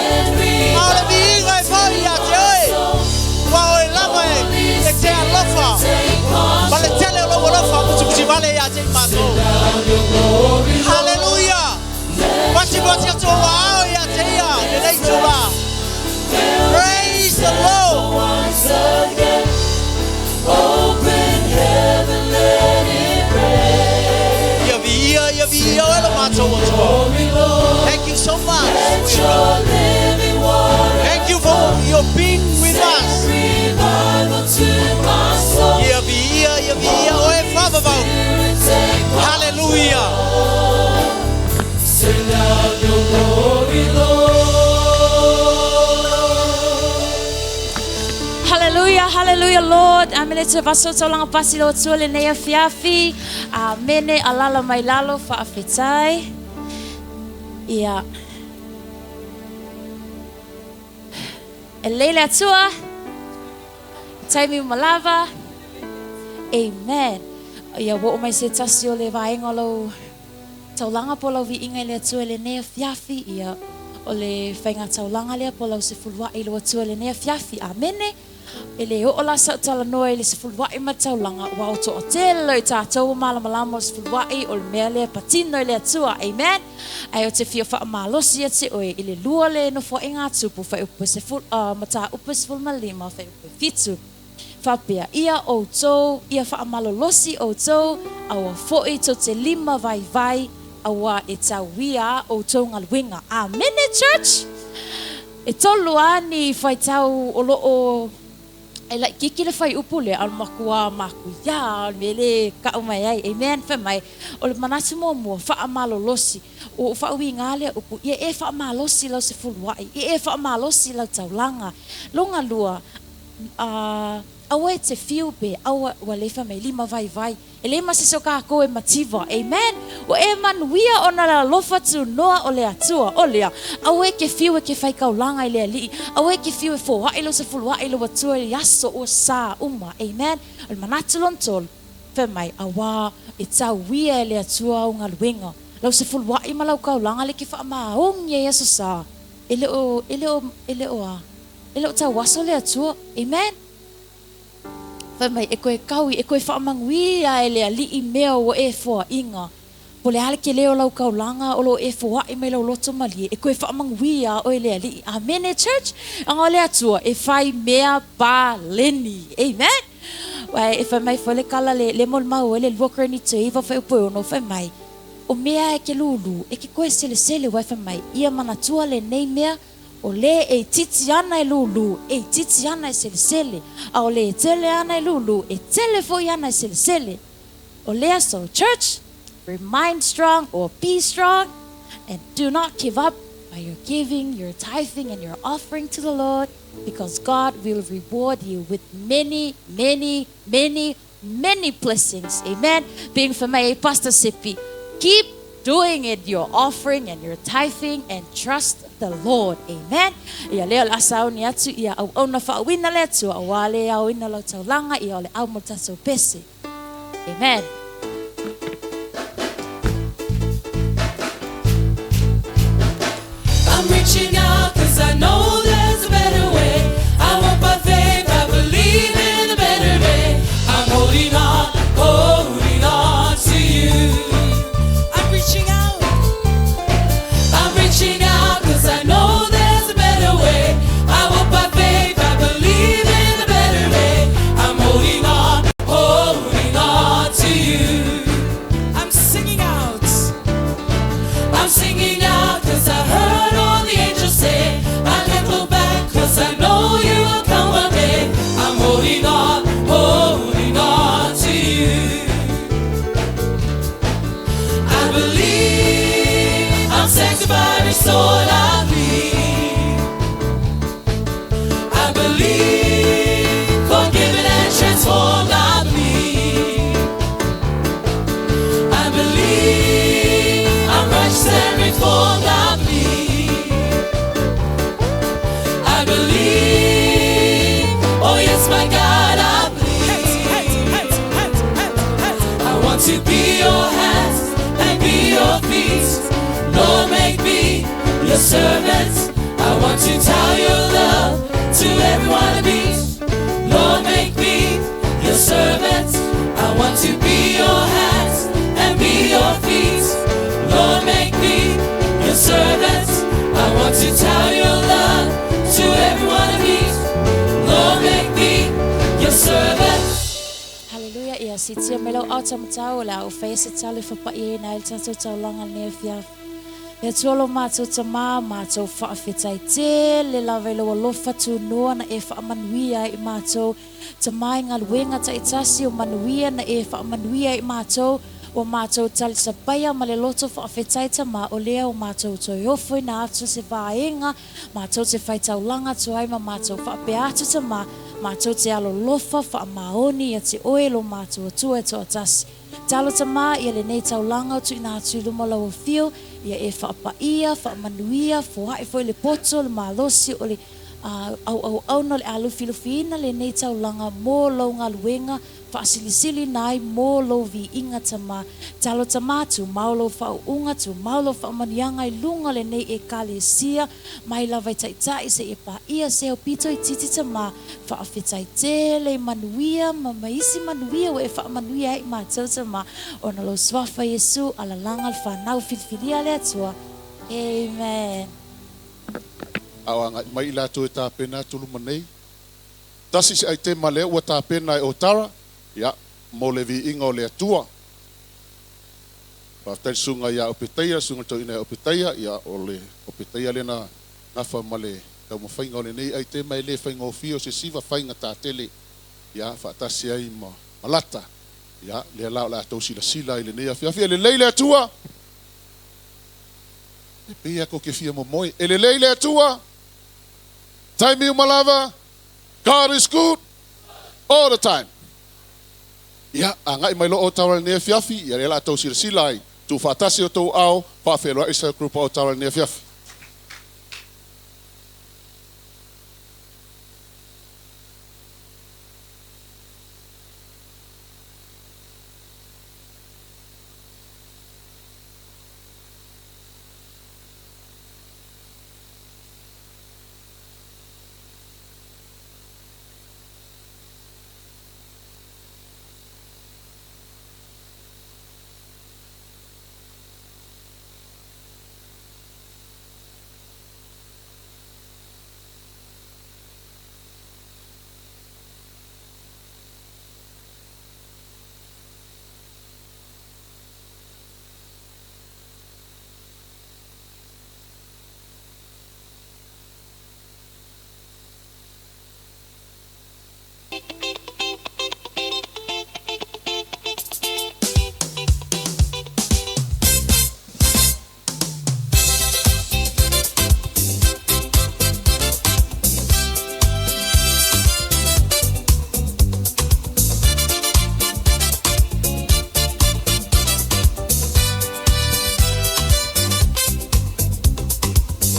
A o le viiga e foi ia te oe. Ua oe lava e, e te alofa. Ma le tele o lou alofa mutimuti vale ia te i matou. Haleluia! Mati mati atu o ao ia te ia, lenei itulā. Praise the Lord. Once again, open heaven, let it rain. Ia viia, ia viia oe lo matou Atua. Glory, Lord, Thank you so much. let your living water Thank you for your being with us. revival to my soul. Ia viia, ia viia oe faavavau. Spirit, take Hallelujah. Send Hallelujah, Lord. Amene te vaso taulanga pasi lo atua le nei afiafi. Amene alala mai lalo faafetai. Ia. E lei le atua. Taimi uma lava. Amen. Ia ua oo mai se tasi o le vaega o lau taulaga po o lau viiga i le Atua i lenei afiafi. Ia, o le faiga taulaga lea po o lau sefuluai i lou Atua i lenei afiafi. Amene. E le oo la sa'u talanoa i le sefulua'i ma le taulaga, ua o to'atele o i tatou ua malamalama o le sefulua'i o le mea lea e patino i le Atua. Amen. Ae ou te fia fa'amalosi ia te oe i le lua le nofoa'iga a Tupu fuaiupu e sefulu, mataupu e 15 fuaiupu e 7. Faapea, Ia outou, ia fa'amalolosi outou, aua fo'i tou te lima vaivai, auā e tauia a outou galuega. Amene, church! E tolu a ni faitau o loo e laʻikiki le fuaiupu lea, a o le makuā matuiā o le mea lea e kaʻu mai ai. Amen. Fai mai, o le manatu muamua, faamalolosi. Ua ou faauiga lea upu, ia e faamalosi lau sefuluaʻi, ia e faamalosi lau taulaga. Longa lua, a, aua e te fiu pe aua, ua le fai mai, lima vaivai. E leai ma se isi o kākou e mativa. Amen. Ua e manuia ona le alofa tunoa o le Atua. O lea, aua e ke fiu e ke faikaulaga i le Alii. Aua e ke fiu e foaʻi lou sefuluaʻi i lou Atua i aso ua sā uma. Amen. O le manatu lona tolu, fai mai, auā e tauia e le Atua au galuega, lau sefuluaʻi ma lau kaulaga le ke faamaoni ai aso sā. E le o, e le o, e le o a, e le o tauaso le Atua. Amen. Fai mai, e koe kaui, e koe faamanuia e le Alii mea ua e foaʻiga. Po o le a le kele o lau kaulaga o lo o e foaʻi mai lau loto malie, e koe faamanuia oe le Alii. Amene, church? Aga o le Atua e fai mea paleni. Amen? Uae, e fai mai foi le kala le, le molimau ai le 2 Korinito e 9 fuaiupu e 6, fai mai, O mea e ke lūlū, e ke koe selesele, uae fai mai, ia manatua lenei mea, O lē e itiiti ana e lūlū, e itiiti ana e selesele, a o lē e tele ana e lūlū, e tele foʻi ana e selesele. O lea so, church, remain strong or be strong and do not give up by your giving, your tithing and your offering to the Lord because God will reward you with many, many, many, many blessings. Amen. Being for me, Pastor Sipi, keep doing it, your offering and your tithing, and trust the Lord. Amen. Ia lea o le a sauni atu ia auauna faauina le Atua, auā le aoina o lau taulaga, ia o le au mo le tatou pese. Amen. I'm reaching out 'cause I know there's a better way. I walk by faith, I believe in a better day. I'm holding on, holding on to you. I'm reaching out. I'm reaching out 'cause I know there's a better way. I walk by faith, I believe in a better day. I'm holding on, holding on to you. I'm singing out. I'm singing out 'cause I heard all the angels say, I can't go back 'cause I know you will come one day. I'm holding on, holding on to you. I believe I'm sanctified, restored, I believe. I believe, forgiven and transformed, I believe. I believe I'm righteous and reformed, I believe. I believe, oh yes, my God, I believe. I want to be your hands and be your feet. Lord, make me your servant. I want to tell your love to everyone I meet. Lord, make me your servant. I want to be your hands and be your feet. Lord, make me your servant. I want to tell your love to everyone I meet. Lord, make me your servant. Haleluia, ia siitia mai lau ao taumatau o le a ou faia se talo e fapaʻi ai na ai le tatou taulaga i lenei afiafi. Le Atua lo matou Tamā, matou faafetai tele lava i lou alofa tunoa na e faamanuia ai i matou. Tamā i galuega taitasi o manuia na e faamanuia ai i matou, ua matou talisapaia ma le loto faafetai Tamā o lea ua matou toe ofoina atu se vaega matou te faitaulaga atu ai ma matou faapea atu Tamā. Matou te alolofa faamaoni ia te Oe lo matou Atua e toatasi. Talo Tama ia lenei taulaga o tuuina atu i luma o lau Afio, ia e faapaia, faamanuia, foae foi le poto, le malosi o le auauauna o le a lufilufiina lenei taulaga mo lou galuega faasilisilina ai mo lou viiga Tama. Talo Tama, tumau lou faauuga, tumau lou faamanuiaga i luga o lenei Ekalesia, mai lava i taitai seia paia se aupito itiiti Tama. Faafetai tele i manuia ma ma isi manuia ua e faamanuia ai i matou Tama, ona lou Suafa Iesu, alalaga le fanau filifilia a le Atua. Amen. A o agai mai i latou e tapena atu luma nei. Tasi se aitema lea ua tapena e Otara, ia, mo le viiga o le Atua. Faafetai i le susuga ia Opetaia, le susuga i le toeaina ia Opetaia, ia, o le Opetaia lea na nafa ma le taumafaiga o lenei aitema e le faigofie o se siva faigata tele, ia, faatasi ai ma Malata. Ia, lea la o le a tou silasila i lenei afiafi. E lelei le Atua! E pei lava tou te fia momoe. E lelei le Atua! Taimi uma lava, God is good all the time. Ia, agai mai loa Ottawa i lenei afiafi, ia lea o le a tou silasila ai. Tuufaatasi o tou ao, faafeiloai sa group o Ottawa i lenei afiafi.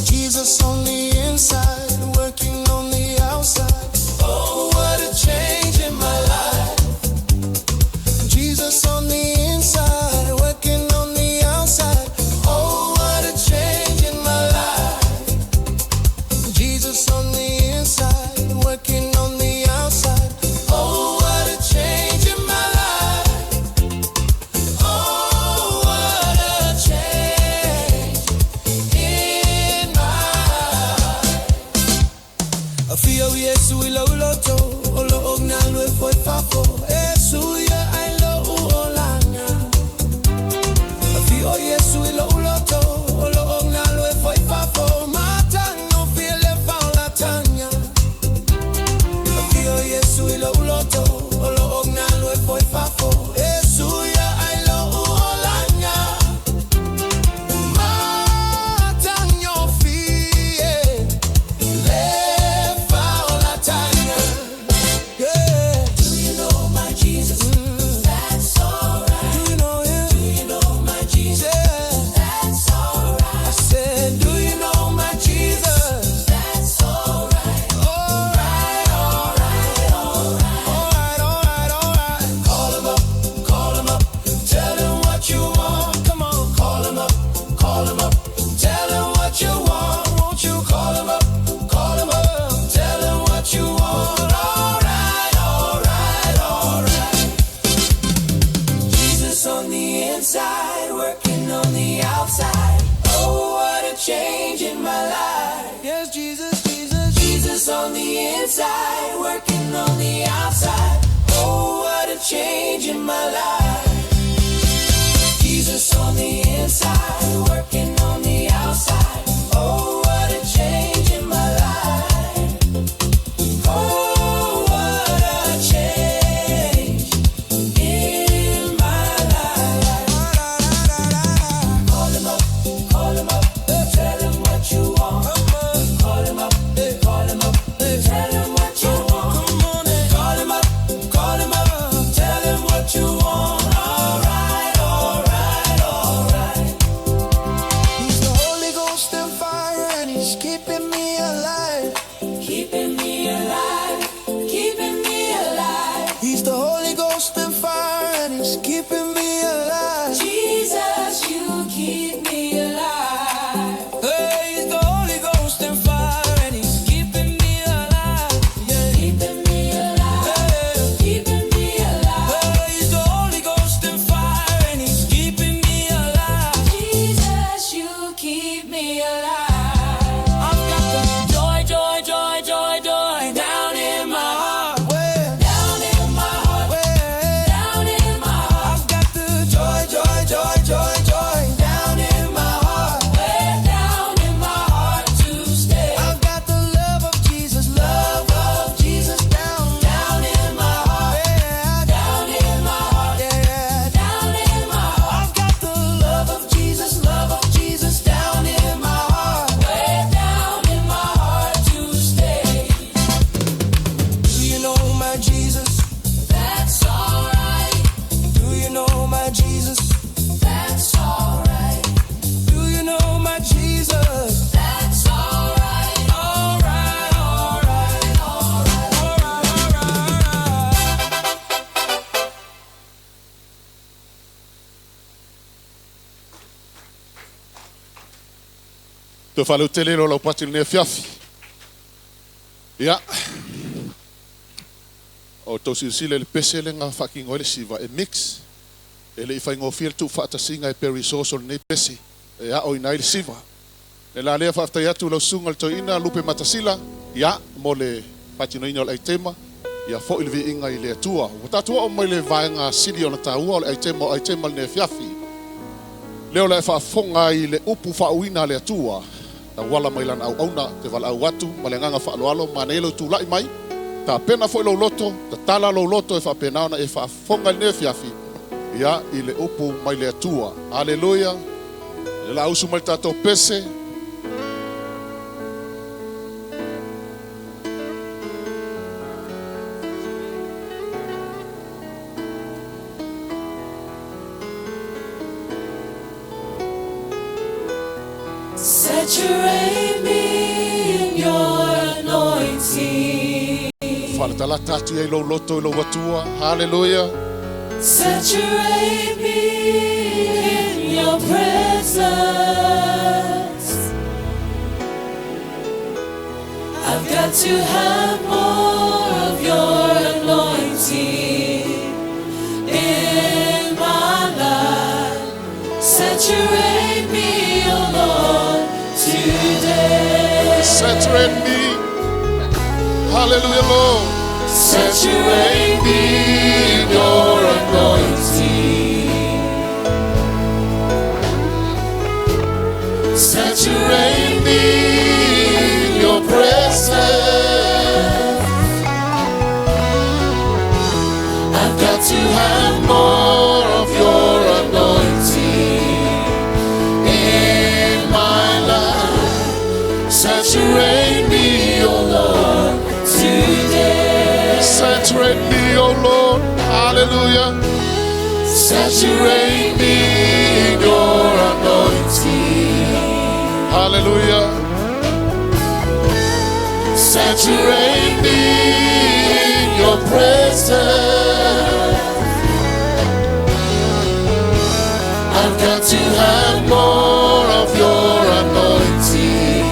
Jesus on the inside, working on the outside. Oh, what a change in my life. Jesus on the inside, working on the outside. Oh, what a change in my life. Jesus on the inside, working on the outside. Oh, what a change in my life. Oh, what a change in my life. Afio Yesu i lau loto, o lo og na lue foi fafo. Esu ia ai lo u olanga. Afio Yesu i lau loto, o lo og na lue foi fafo. Matano file faula tanya. Afio Yesu i lau loto, o lo og na lue foi fafo. Esu ia ai lo u olanga. Matano fie le faula tanya. Yeah. Do you know my Jesus? That's alright. Do you know him? Do you know my Jesus? Yeah. That's alright. I said, do you know my Jesus? That's alright. All right, all right, all right, all right, all right, all right. Call him up, call him up, tell him what you want. Come on, Call him up, call him up, tell him what you want. won't you Call him up, call him up, tell him what you want. All right, all right, all right. Jesus on the inside, working on the outside. Oh, what a change in my life. Yes, Jesus, Jesus, Jesus on the inside, working on the outside. Oh, what a change in my life. Jesus on the inside, working on the outside. Oh, what a change in my life. Oh, what a change in my life. Call him up, call him up, tell him what you want. Call him up, call him up, tell him what you want. keep me alive. I've got the joy, joy, joy, joy, joy down in my heart. Where? Down in my heart. Where? Down in my heart. I've got the joy, joy, joy, joy, joy down in my heart. Way down in my heart to stay. I've got the love of Jesus, love of Jesus down, Down in my heart. yeah, Down in my heart. yeah. Down in my heart. I've got the love of Jesus, love of Jesus down in my heart. Way down in my heart to stay. Do you know my Jesus? That's alright. Do you know my Jesus? That's alright. Do you know my Jesus? That's alright. Alright, alright, alright, alright, alright. Te whaleutele lo lau pati le fiafi. Ia. O tau silasila i le pese le ngā whakingo le siva e mix. E le i whaingofia le tuu whaatasinga e peri sauce o lenei pese. E a o ina i le siva. Le la lea whaaftai atu lau sunga le toina lupe matasila. Ia, mo le patinoina o le aitema. Ia fo i le viinga i le atua. Ua tātua o mai le vaenga sili o na tāua o le aitema o aitema le nea fiafi. Leo le faafofoga i le upu faauina le Atua. Tauala mai lana auauna te valaau atu ma le agaga faaaloalo ma nei lou tula'i mai. Tapena foi lou loto, tatala lou loto e faapena ona e faafofoga i lenei afiafi. Ia i le upu mai le Atua. Aleluia. Le lausu mai le tatou pese. Saturate me in your anointing. Faalatalata atu ai lou loto i lou Atua. Haleluia. Saturate me in your presence. I've got to have more of your anointing in my life. Saturate me, oh Lord, today. Saturate me. Hallelujah, Lord. Saturate me in your anointing. Saturate me in your presence. I've got to have more of your anointing in my life. Saturate me, O Lord. today. Saturate me, O Lord. Hallelujah. Saturate me in your anointing. Hallelujah. Saturate me in your presence. I've got to have More of your anointing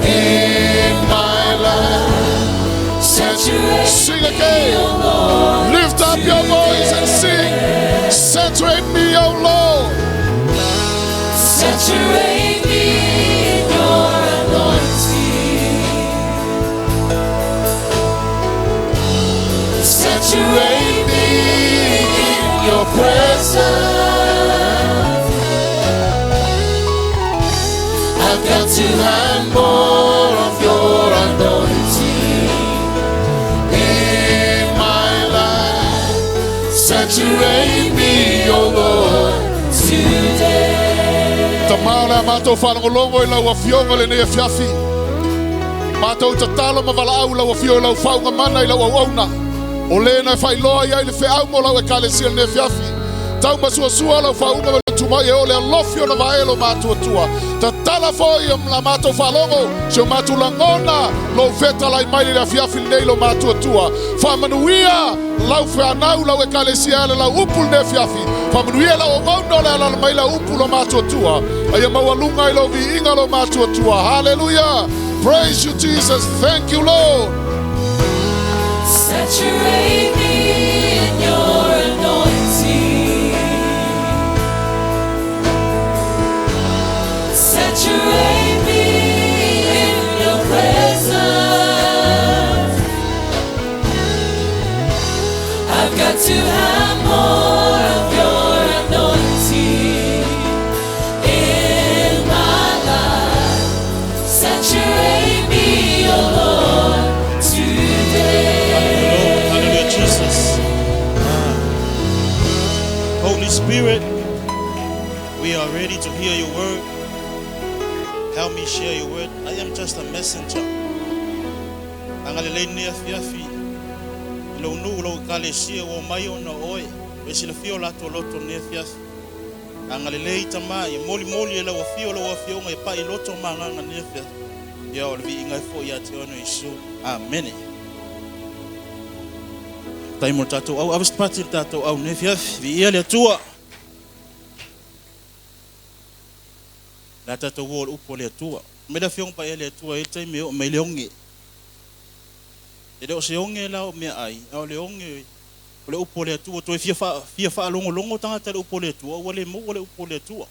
in my life. saturate Sing again. me, O Lord. Lift up your voice and sing. Saturate me, O Lord. Saturate me in your anointing. Saturate me in your presence. I've got to have more of your anointing in my life. Saturate me, O Lord, today. Tamā le mātou whalongolongo i lau afioga le nei afiafi. Mātou tatalo ma valaau lau afio i lau whaunga mana i lau auauna. O le na whailoa ia i le wheau mo lau e kalesia le nei afiafi. Tau masuasua lau whaunga ma le tumai e o le alofi o na vaelo mātua tua. Tatala foi o la mātou whalongo, se o mātou langona, lou feta lai mai le afiafi le nei lo mātua tua. Whamanuia lau whanau lau e kalesia le lau upu le nei afiafi. Whamanuia lau auauna o le alala mai lau upu lo mātua tua. Aia maualuga i lou viiga lo mātua tua. Hallelujah. Praise you, Jesus. Thank you, Lord. Saturate me in your anointing. Help me share your word. I am just a messenger. Agalelei lenei afiafi i lou nuu, lou ekalesia ua omai ona o oe, ua e silafia o latou loto i lenei afiafi. Agalelei Tama, ia molimoli e lau afio lau afioga e pai i loto ma agaga i lenei afiafi. Ia o le viiga ai foi ia te oe o Iesu. Amene. Faafetai mo le tatou au. Ave se pati i le tatou au i lenei afiafi. Viia le Atua. Le a tatou o i le upu a le Atua. Mai le Afioga Paia a le Atua e i ai le taimi e oo mai le oge. E le o se oge la o meaai, a o le oge o le upu a le Atua. Toe fia, fia faalogologo tagata i le upu a le Atua, ua le maua le upu a le Atua.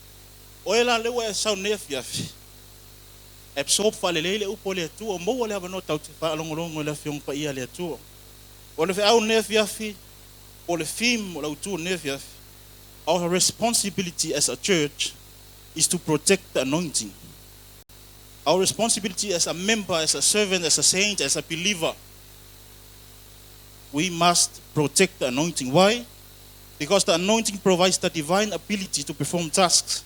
O e la lea ua e sau nei afiafi, absorb faalelei le upu a le Atua, maua le avanoa tatou te faalogologo i le Afioga Paia a le Atua. O le feau lenei afiafi, po o le theme o le autu o lenei afiafi, our responsibility as a church is to protect the anointing. Our responsibility as a member, as a servant, as a saint, as a believer, we must protect the anointing. Why? Because the anointing provides the divine ability to perform tasks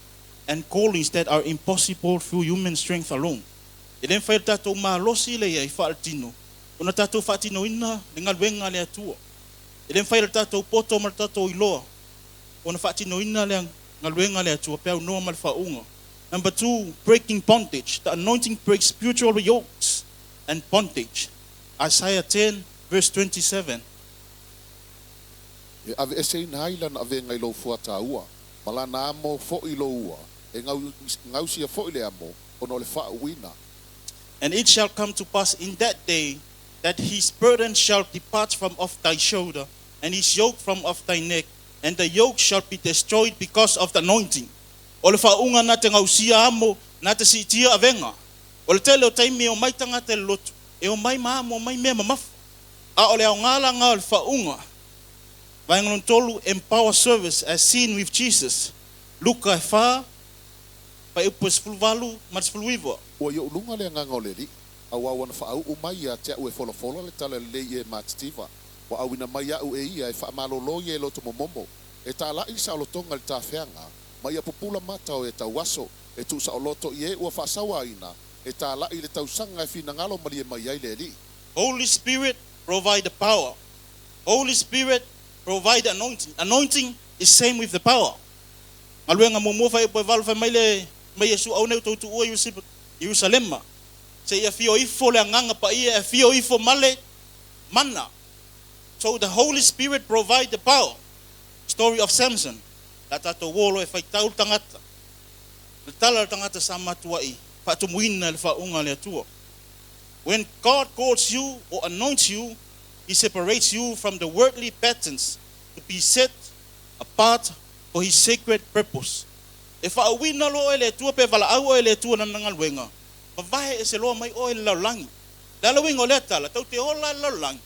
and callings that are impossible through human strength alone. E le mafai e le tatou malosi le ia i faaletino ona tatou faatinoina le galuega a le Atua. E le mafai e le tatou poto ma le tatou iloa ona faatinoina le galuega a le Atua pe aunoa ma le faauuga. Number two, breaking bondage. The anointing breaks spiritual yokes and bondage. Isaiah 10 verse 27. E aveeseina ai lana avega i lou fuataua, ma lana amo foi i lou ua, e gausia foi le amo ona o le faauuina. And it shall come to pass in that day that his burden shall depart from off thy shoulder, and his yoke from off thy neck, and the yoke shall be destroyed because of the anointing. O le faauuga na te gausia amo, na te siitia avega. O le tele o taimi e omai tagata i le lotu, e omai ma amo, omai mea mamafa. A o le aoga laga o le faauuga. Vaega lona tolu, empower service as seen with Jesus. Luka e 4, fuaiupu e 18 ma le 19. Ua i ou luga le agaga o le Alii, auā ua na faauu mai ia te aʻu e folafola le tala lelei i e matitiva. Ua auina mai aʻu e ia e faamalōlō i e loto momomo, e tālaʻi le saolotoga i le tafeaga, ma ia pupula mata o e tauaso, e tuusaoloto i e ua faasauaina, e tālaʻi le tausaga e finagalo malie mai ai le Alii. Holy Spirit provide the power. Holy Spirit provide the anointing. Anointing is same with the power. Galuega muamua fuaiupu e 8 fai mai le mai Iesu aua ne i outou tuua i Ierusalema seia afio ifo le Agaga Paia e afio ifo ma le mana. So the Holy Spirit provide the power. Story of Samson. Le a tatou o loa e faitau le tagata. Le tala a le tagata sa matuai faatumuina i le faauuga a le Atua. When God calls you or anoints you, He separates you from the worldly patterns to be set apart for His sacred purpose. E faauuina loa oe e le Atua pe valaau oe e le Atua Lana galuega, vavae ese loa mai oe i le lalolagi. Le ala uiga o lea tala, tou te ola i le lalolagi,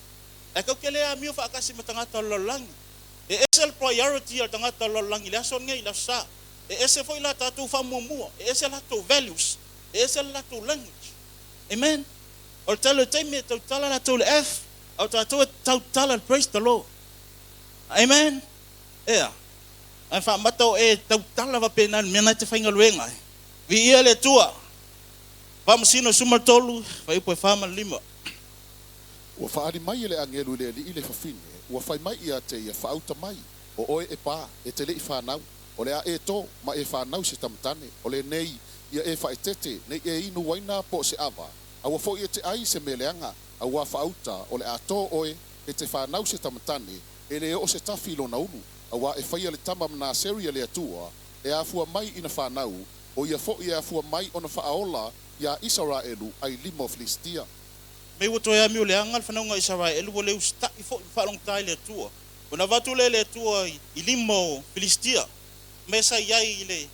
ae tou te le amio faatasi ma tagata o le lalolagi. E ese le priority a le tagata o le lalolagi i le aso lenei, i le aso sa. E ese foi la tatou faamuamua, e ese latou values, e ese le latou language. Amen. O le tele o taimi e tautala latou i le F, a o tatou e tautala i le praise the Lord. Amen. Ea. Ae faamata o e tautala faapena i le mea na e te faigaluega ai. Viia le Atua. Faamasino 13, fuaiupu e 4 ma le 5. Ua faaali mai e le agelu i le alii le fafine, ua fai mai ia te ia, Faauta mai, o oe e pā, e te leʻi fanau, o le a e tō, ma e fanau se tamatane, o lenei, ia e faaeteete, nei e inu uaina po o se ava, aua foi e te ʻai i se mea leaga, auā faauta, o le a tō oe, e te fanau se tamatane, e lē oo se tafi i lona ulu, auā e faia le tama Manaseri a le Atua, e afua mai i na fanau, o ia foi e afua mai ona faaola iā Isaraelu ai lima o Filistia. Me ua toe amio leaga le fanauga a Isaraelu, ua le usitai foi ma faalogogata i le Atua. Ona avatu lea e le Atua i lima o Filistia, mea sa i ai i le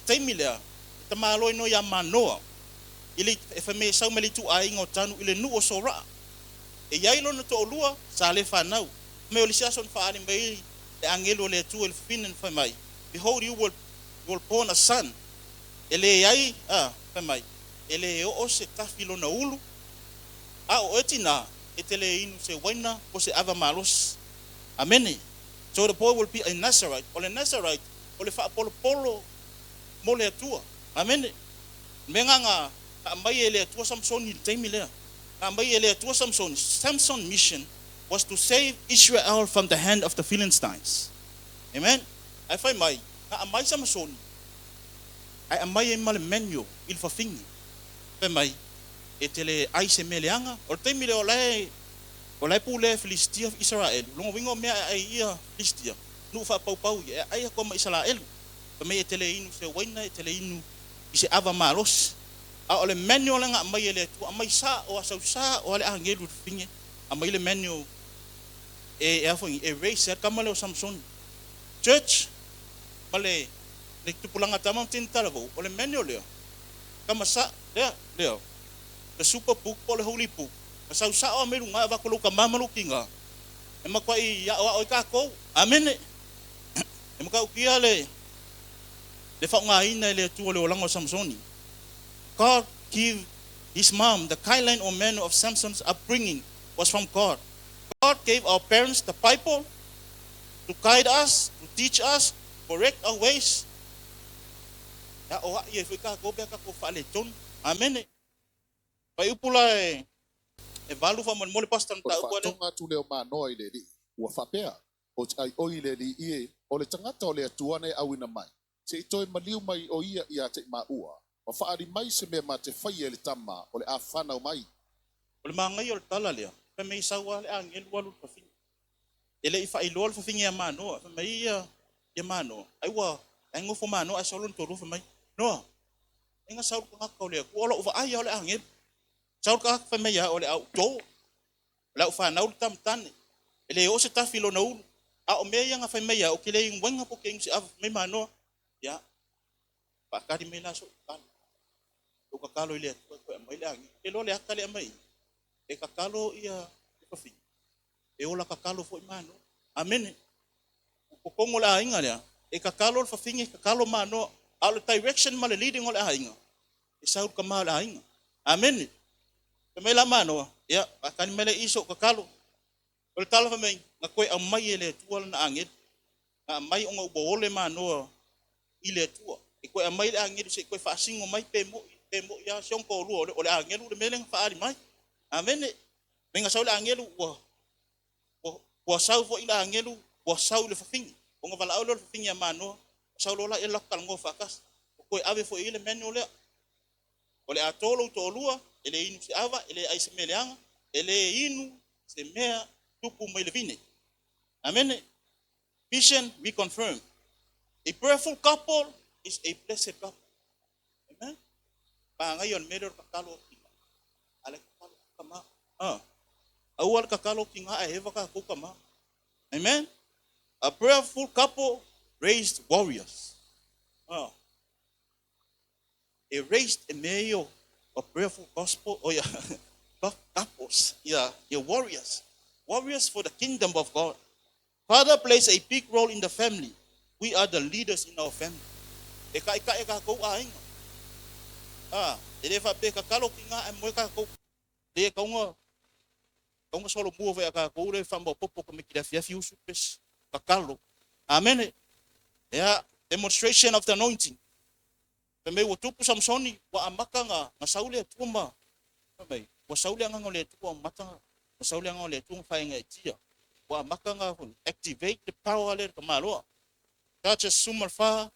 taimi lea, e tamāloi noa iā Manoa, i le, e fai mai e sau mai le ituaiga o Tanu i le nuu o Soraa. E i ai lona toalua sa le fanau. Fai mai o le isi aso na faaali mai ai le agelu o le Atua i le fafine na fai mai, Behold, you will, you will born a son. E leai, a, fai mai, e le oo se tafi i lona ulu, a o oe tinā, e te le inu se uaina po o se ava malosi. Amene. So the boy will be a Nazarite. O le Nazarite, o le faapolopolo mo le Atua. Amene. Mea nga na aumai e le Atua Samsoni i le taimi lea. Na aumai e le Atua Samsoni. Samson's mission was to save Israel from the hand of the Philistines. Amen. Ae fai mai, na aumai Samasoni, ae aumai ai ma le manual i le fafine. Fai mai, e te le ai se mea leaga. O le taimi lea o la e, o la e pulea e Filistia Isaraelu. Lona uiga o mea e ai ia Filistia, nuu faapaupau ia, e aai atu ma Isaraelu. Fai mai e te le inu se uaina, e te le inu i se ava malosi. A o le manual lea na aumai e le Atua, aumai sao a sau sao a le agelu i le fafine, aumai le manual e a foi e raise ai le tama lea o Samsoni. Church, ma le tupulaga tama ma tini talavou, o le manual lea, tama sa, lea, lea, the super book po o le holy book, na sau sao a mai luga e avatu lou tama ma lou tina, e matuai aoao ai tatou. Amene. E matautia le faaaogaina e le Atua o le olaga o Samsoni. God give his mom the guideline or manual of Samson's upbringing was from God. God gave our parents the Bible to guide us, to teach us, correct our ways. Ia o ai e foi tatou pe tatou faaletonu. Amene. Pai upu la e 8 faamolemole, pastor, O le mataupu a lea. Faatoga atu lea o Manoa i le Alii, ua faapea, o te ai oi le Alii e, o le tagata o le Atua na e auina mai. Se i toe maliu mai o ia ia te i maua, ma faali mai se mea ma te faia e le tama o le a whanau mai. O le magaia o le tala lea, fai mai sau lava le agelu alu le fafine. E le i faailoa le fafine ia Manoa. Fai mai ia Manoa, ai ua ai nofo Manoa ae sau lona toalua fai mai, Noa, e ga sau le tagata o le Atua, o lou vaai o le agelu. Sau le tagata fai mai ia o le au to, o le au whanau le tamatane. E le o se tafi lona ulu. A o mea ia nga fai mai ia, o ke le inguenga po ke ingu se ava mai Manoa. Ia, paakari mai la so kakalo. O kakalo i le Atua koe aumai le agelu. E loa le aka le aumai. E kakalo ia le fafine. E ola kakalo foi Manoa. Amene. O kongo le aiga lea, e kakalo le fafine, kakalo Manoa. A o le direction ma le leading o le aiga, e sau le kama o le aiga. Amene. Fai mai la Manoa, ia, paakani mai le iso kakalo. O le tala fai mai, na koe aumai e le Atua lana agelu. Na aumai ona ua ole Manoa i le Atua. E koe aumai le agelu se i koe faasino mai pe moi ia si ona toalua o le agelu le mea lea na faaali mai. Amene. Me sau le agelu ua sau foi le agelu ua sau i le fafine. Ona valaau lea o le fafine ia Manoa, sau loa la ia latou talanoa faatasi. O koe ave foi i le manual lea. O le atoa lou toalua, e le inu se ava, e le ai se mea leaga, e le inu se mea tupu mai le vine. Amene. Vision reconfirmed. A prayerful couple is a blessed couple. Amen. Pagai o le mea lea o le kakalo o tina. Ale kakalo kama. Ah. Aua le kakalo ki ngā e hewa ka kama. Amen. A prayerful couple raised warriors. Ah. E raised a male a prayerful gospel, oh yeah, couples, yeah, warriors. Warriors for the kingdom of God. Father plays a big role in the family. We are the leaders in our family. E ka i ka e ka kou aiga. Ah, e le fa pe kakalo ki ngā e moe ka kou. Le kaunga kaunga solo mua vai ka kou le fa popo ka me ki afi afi usu pes kakalo. Amen. Yeah, demonstration of the anointing. Fai mai ua tupu Samsoni ua amaka nga sau le Atua ma fai mai ua sau le agaga o le Atua mata ua sau le agaga o le Atua ma faegaetia. Ua amaka nga activate the power le kamaloa. Judges 14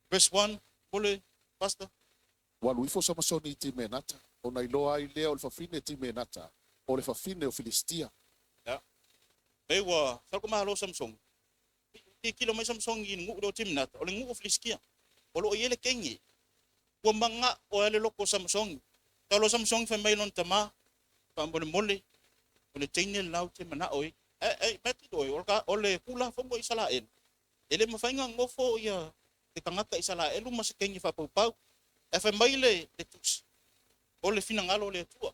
verse 1 mole, pastor. Ua alu ifo Samasoni i Timenata, ona iloa ai lea o le fafine Timenata, o le fafine o Filistia. Ya. Mai ua sau ka malo Samsoni. Ti kilo mai Samsoni i nuu le o Timenata, o le nuu o Filistia. O lo o i ele kenge. Ua manga o ele loko o Samsoni. Tau lo Samsoni fai mai lona tama, fa mole mole, o le teine lau te mana oi. E, e, mati oi, o ka, o le kula fongo Isalael. E le mafainga ngofo ia te tagata Isalaelu ma se kenge whapaupau. E fai mai le tusi. O le finagalo o le Atua.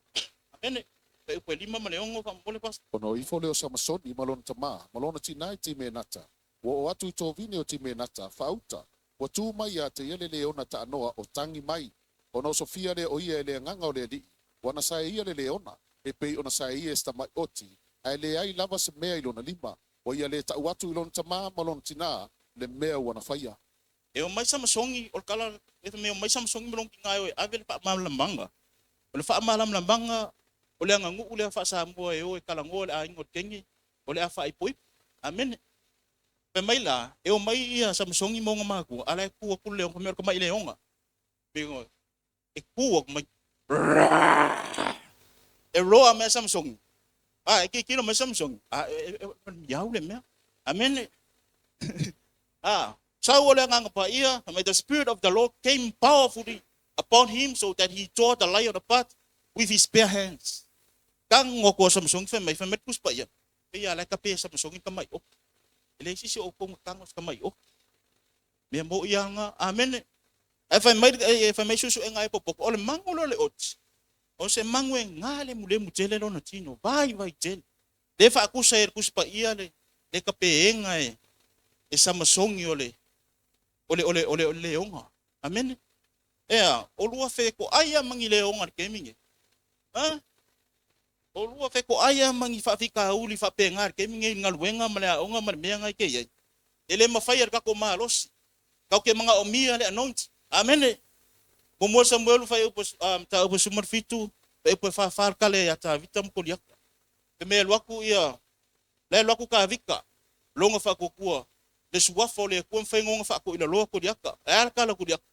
Amene. Pe upe 5 ma le 6 fa mole, pastor. Ona o ifo lea o Samasoni ma lona tamā, ma lona tinā i Timenata. Ua o atu i tovine o Timenata, faauta. Ua tū mai ia te ia le leona taanoa o tangi mai. Ona o sofia le o ia e le agaga o le Alii. Ua na sae ia le leona, e pei ona sae ia e se tamai oti, ae le ai lava se mea i lona lima. Ua ia le tau atu i lona tamā ma lona tinā, le mea ua na faia. E o mai Samasoni, o le kala, e me o mai Samasoni ma lona tina e o e ave le faamalamalamaga. O le faamalamalamaga o le aganuu lea faa-Samoa e o e talanoa i le aiga o le teine, o le a faaipoipo. Amene. Fai mai la, e o mai ia Samasoni ma ona matua, a la e tu atu le leoga, fai mai o le tamai leoga. E tu atu mai. E roa mai Samasoni. A, e tilotilo mai Samasoni. A, e miau le mea. Amene. A, sau o le Agaga Paia, fai mai, the Spirit of the Lord came powerfully upon him so that he tore the lion apart with his bare hands. Tago atu o Samasoni fai mai le Tusi Paia, pei a la e tape e Samasoni le tamai oki. E leai se isi o outou na tago i se tamai oki. Mea moni lava lena. Amene. Ae fai mai, e fai mai suesuega e popoto, o le mago lea o le oti, o se mago e galemulemu tele lona tino, vaivai tele. Le faatusa e le Tusi Paia le le tapeega e e Samasoni o le o le o le o le leoga. Amene. Ea, o lua fetoai lava ma ni leoga i le taimi lenei. Ha? O lua fetoai lava ma ni faafitauli faapena i le taimi lenei i le galuega ma le aoga ma le mea na e te i ai. E le mafai e le tatou malosi. Tatou te manaomia le anointing. Amene. Muamua Samuelu fuaiupu mataupu 17, fuaiupu e 44 le tala ia Tavita ma Koliata. Te mea e alu atu ia, la e alu atu Tavita, lona faatuatua, le suafa o le Atua e mafai ona faatoilaloa Koliata. Ae a le tala a Koliata?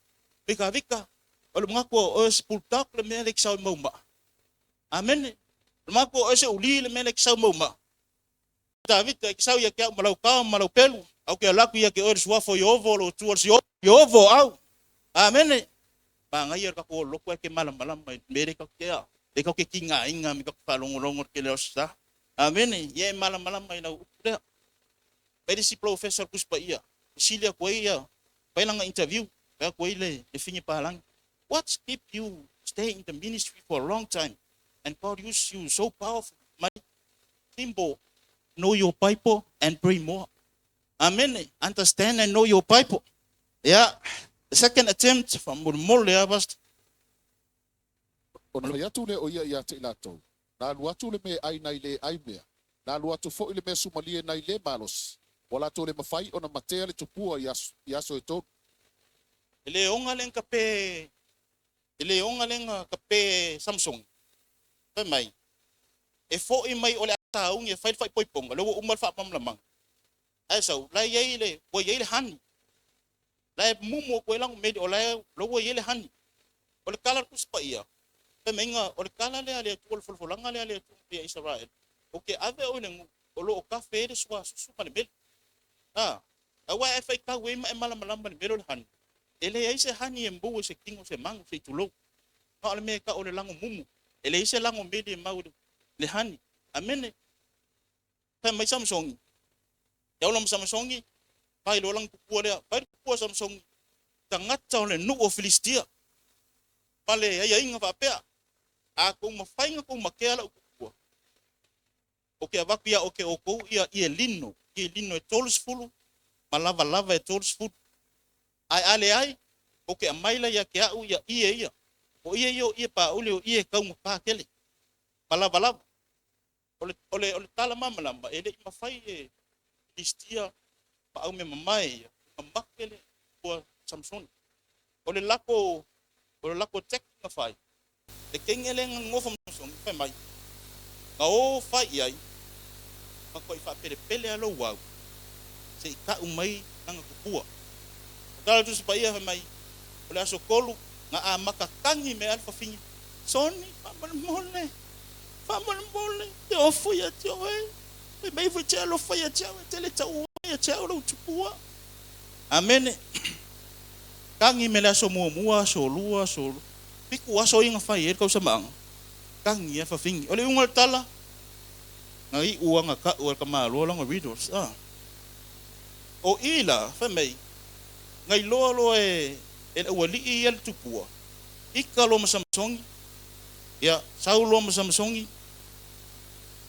Fai Tavita, o le manatu o oe o se bulldog le mea lea e te sau ai mau maa. Amene. O le manatu o oe o se uli le mea lea e te sau mau maa. Tavita, e te sau ia te au ma lau kao ma lau pelu, ae ou te alu atu ia te oe le suafa o Ieova o lo Atua o le Siona. Ieova o au. Amene. Manaia le tatou loto ae te malamalama i le mea lea tatou te a, lea tatou te tigaina me tatou te faalogologo i le tele o aso sa. Amene. Ia e malamalama i lau upu lea. Fai le isi professor o le Tusi Paia, fesili atu ai ia, fai lana interview, fai atu ai le fine palagi, What keep you stay in the ministry for a long time and God use you so powerful? Mai, simple, know your Bible and pray more. Amene. Understand and know your Bible. Yeah. The second attempt, faamolemole lava, Pastor. Ona fai atu lea o ia ia te i latou, Na alu atu le meaai nai le ai mea, na alu atu foi le mea sumalie nai le malosi, ua latou le mafai ona matea le tupua i aso, i aso e tolu. E le oga le gape, e le oga le gape Samsoni. Fai mai, e foi mai o le a sauni e fai le faaipoipoga, lea ua uma le faamalamalamaga. Ae sau, la e i ai le, ua i ai le hani. La e mumu atu ai lana meli, o la e, la ua i ai le hani. O le tala a le Tusi Paia, fai mai na, o le tala lea a le Atua, o le folafolaga lea a le Atua ia Isaraelu, ou te ave oe i le nuu o lo o kafe ai le suasusu ma le meli. A, aua e faitau ai ma e malamalama i le mea lea o le hani, e leai se hani e maua i se tino o se mago, se i tulou. Na o le mea e tau o le lago mumu. E leai se lago meli e mau i le hani. Amene. Fai mai Samasoni, e ola ma Samasoni, fai loa lana tupua lea, fai le tupua a Samasoni, tagata o le nuu o Filistia, ma le aiaiga faapea, A tou mafai ona tou matea lau tupua, ou te avatu ia ote outou ia ie lino, ie lino e 30 ma lavalava e 30. Ae a leai, ou te aumai la ia te au ia ie ia, o ie ia o ie pauli o ie e taugata tele, ma lavalava. O le, o le, o le tala malamalama, e le i mafai e Filistia ma au mea mamae ia ona make le ua Samsoni. O le lako, o le lako tactic na fai, le teine lea na nonofo ma Samsoni, fai mai, na o fai i ai, matuai faapelepele lava lou au, se i tau mai lana tupua. O tala Tusi Paia fai mai, o le aso tolu, na amata tagi mai lava le fafine, Soni, faamolemole, Faamolemole, te ofo ia te oe, fai mai foi te alofa ia te au, e te le taua ia te au lou tupua. Amene. Tagi me le aso muamua, aso lua, aso fitu aso ia na fai ai le tausamaaga, tagi ia fafine. O le iuga o le tala, na iu lava na tau e le tamaloa lana riddles. A. O i la, fai mai, na iloa loa e le aualii ia le tupua, ika loa ma Samasoni, Ia, sau loa ma Samasoni,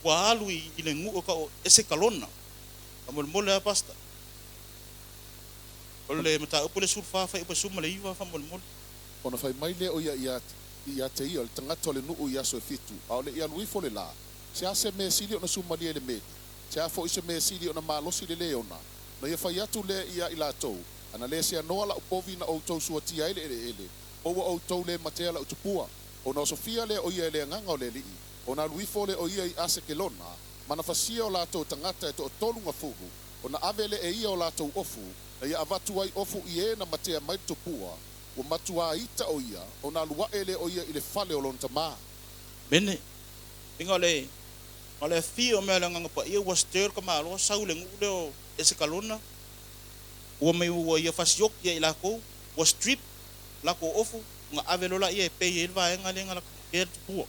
ua alu i le nuu e tau o Esekalona. Faamolemole lava Pastor. O le mataupu lea 14 fuaiupu 19 faamolemole. Ona fai mai lea o ia ia ia te ia, o le tagata o le nuu i aso e fitu, a o le i alu ifo le la, se a se mea sili ona sumalie i le meli, se a foi se mea sili ona malosi i le leona, ona ia fai atu lea ia i latou, Ana le seanoa la'u povi na outou suatia ai le eleele, po ua outou le matea la'u tupua. Ona osofia lea o ia e le agaga o le Alii, ona alu ifo lea o ia i Asekelona, ma na fasia o latou tagata e toatolugafulu, ona ave lea e ia o latou ofu, na ia avatu ai ofu i e na matea mai le tupua, ua matuā ita o ia, ona alu aʻe lea o ia i le fale o lona tamā. Mene. Inga o le o le afio o mea o le Agaga Paia ua stir le tamaloa sau i le nuu lea o Esekalona, ua mai ua ia fasioki ia i lakou, ua strip lakou ofu, ona ave loa laia e pay ai le vaega lea na latou matea le tupua.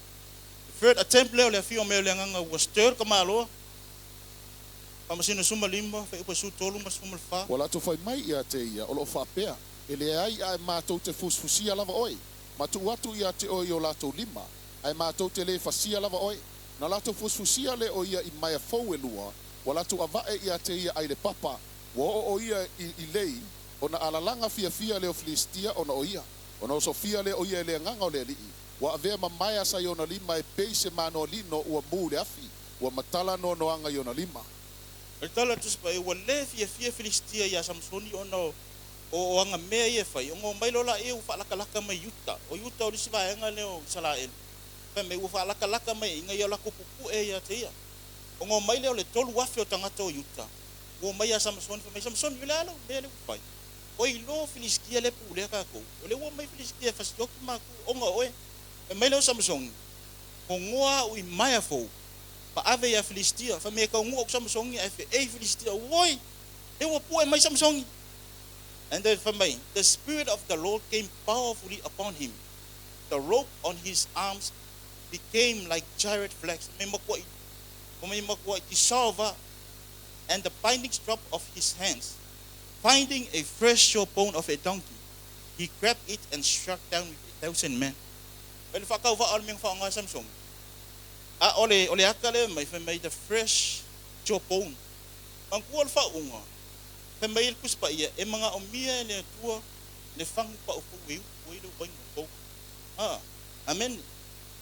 Third attempt lea o le afio mai o le Agaga ua stir le tamaloa, Faamasino 15, fuaiupu 13 ma 14. Ua latou fai mai ia te ia, o lo o faapea, E leai, ae matou te fusifusia lava oe, ma tuu atu ia te oe i o latou lima, ae matou te le fasia lava oe. Na latou fusifusia lea o ia i maea fou e lua, ua latou avae ia te ia ai le papa, ua oo o ia i i Lei, ona alalaga fiafia lea o Filistia ona o ia. Ona osofia lea o ia e le agaga o le Alii, ua avea ma maea sa i ona lima e pei se manoa lino ua mu i le afi, ua matala noanoaga i ona lima. O le tala a le Tusi Paia, ua le fiafia Filistia iā Samusoni ona o o ana mea ia e fai, ona omai loa laia ua faalatalata mai Iuta. O Iuta o le isi vaega lea o Isalaelu. Fai mai ua faalatalata mai ina ia o latou pupue ia te ia. Ona omai lea o le 3,000 o tagata o Iuta, ua omai ia Samusoni, fai mai, Samusoni, o le a lau mea lea ua fai? Ua iloa Filistia lea e pulea tatou. O lea ua omai Filistia e fasioki matou ona o oe. Fai mai lea o Samusoni, Gogoa au i maea fou, ma ave ia Filistia. Fai mai e taunuu atu Samusoni ae feei Filistia, Oi! Lea ua pue mai Samusoni. And then fai mai, The spirit of the Lord came powerfully upon him. The rope on his arms became like jarred flax. Fai mai matua i, fai mai matua i dissolve and the bindings dropped off his hands. Finding a fresh jawbone of a donkey, he grabbed it and struck down with 1,000 men. Fai le faatauvaa o le mea na faaaoga e Samusoni. A o le, o le ata lea mai, fai mai the fresh jawbone. Manatua le faauuga, fai mai le Tusi Paia, e manaomia e le Atua le fagu paufou e utu ai le uaina o tou. A, amene.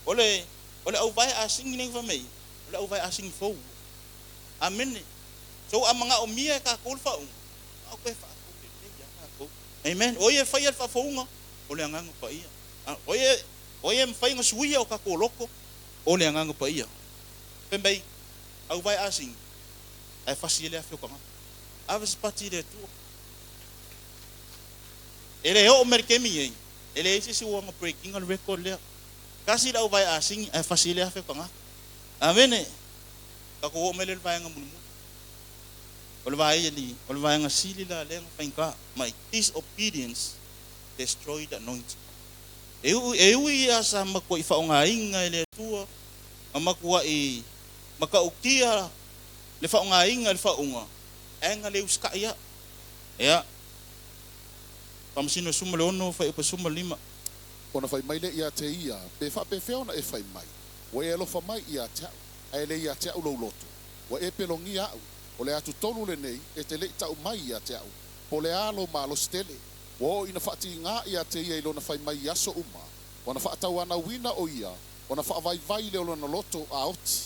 O le, o le auvae asini lea na fai mai, o le auvae asini fou. Amene. So a manaomia e tatou le faauuga, na o toe faafou lelei lava tatou. Amen. O ia e faia le faafouga, o le Agaga Paia. O ia, o ia e mafai ona suia o tatou loto, o le Agaga Paia. Fai mai, auvae asini, ae fasi ai le afe o tagata. Ave se pati i le Atua. E le oo mai le taimi nei, e leai se isi ua ona break ina le record lea. Tasi le auvae asini ae fasi ai le afe o tagata. Amene. Tatou oo mai lea i le vaega mulimuli. O le vaai alii, o le vaega sili la lea na faigata. My disobedience destroyed the anointing. E ui, e ui ia sa matuai faaaogaina e le Atua, ma matuai matautia le faaaogaina e le faauuga, ae na le usitai lava. Ia, Faamasino 16, fuaiupu 15. Ona fai mai lea ia te ia, Pe faapefea ona e fai mai, Ua e alofa mai ia te au, ae le ia te au lou loto? Ua e pelogia au, o le atutolu lenei e te le i tau mai ia te au, po o le a lou malosi tele. Ua oo ina faatigā ia te ia i lona fai mai i aso uma, ona faatauanauina o ia, ona faavaivai lea o lona loto a oti.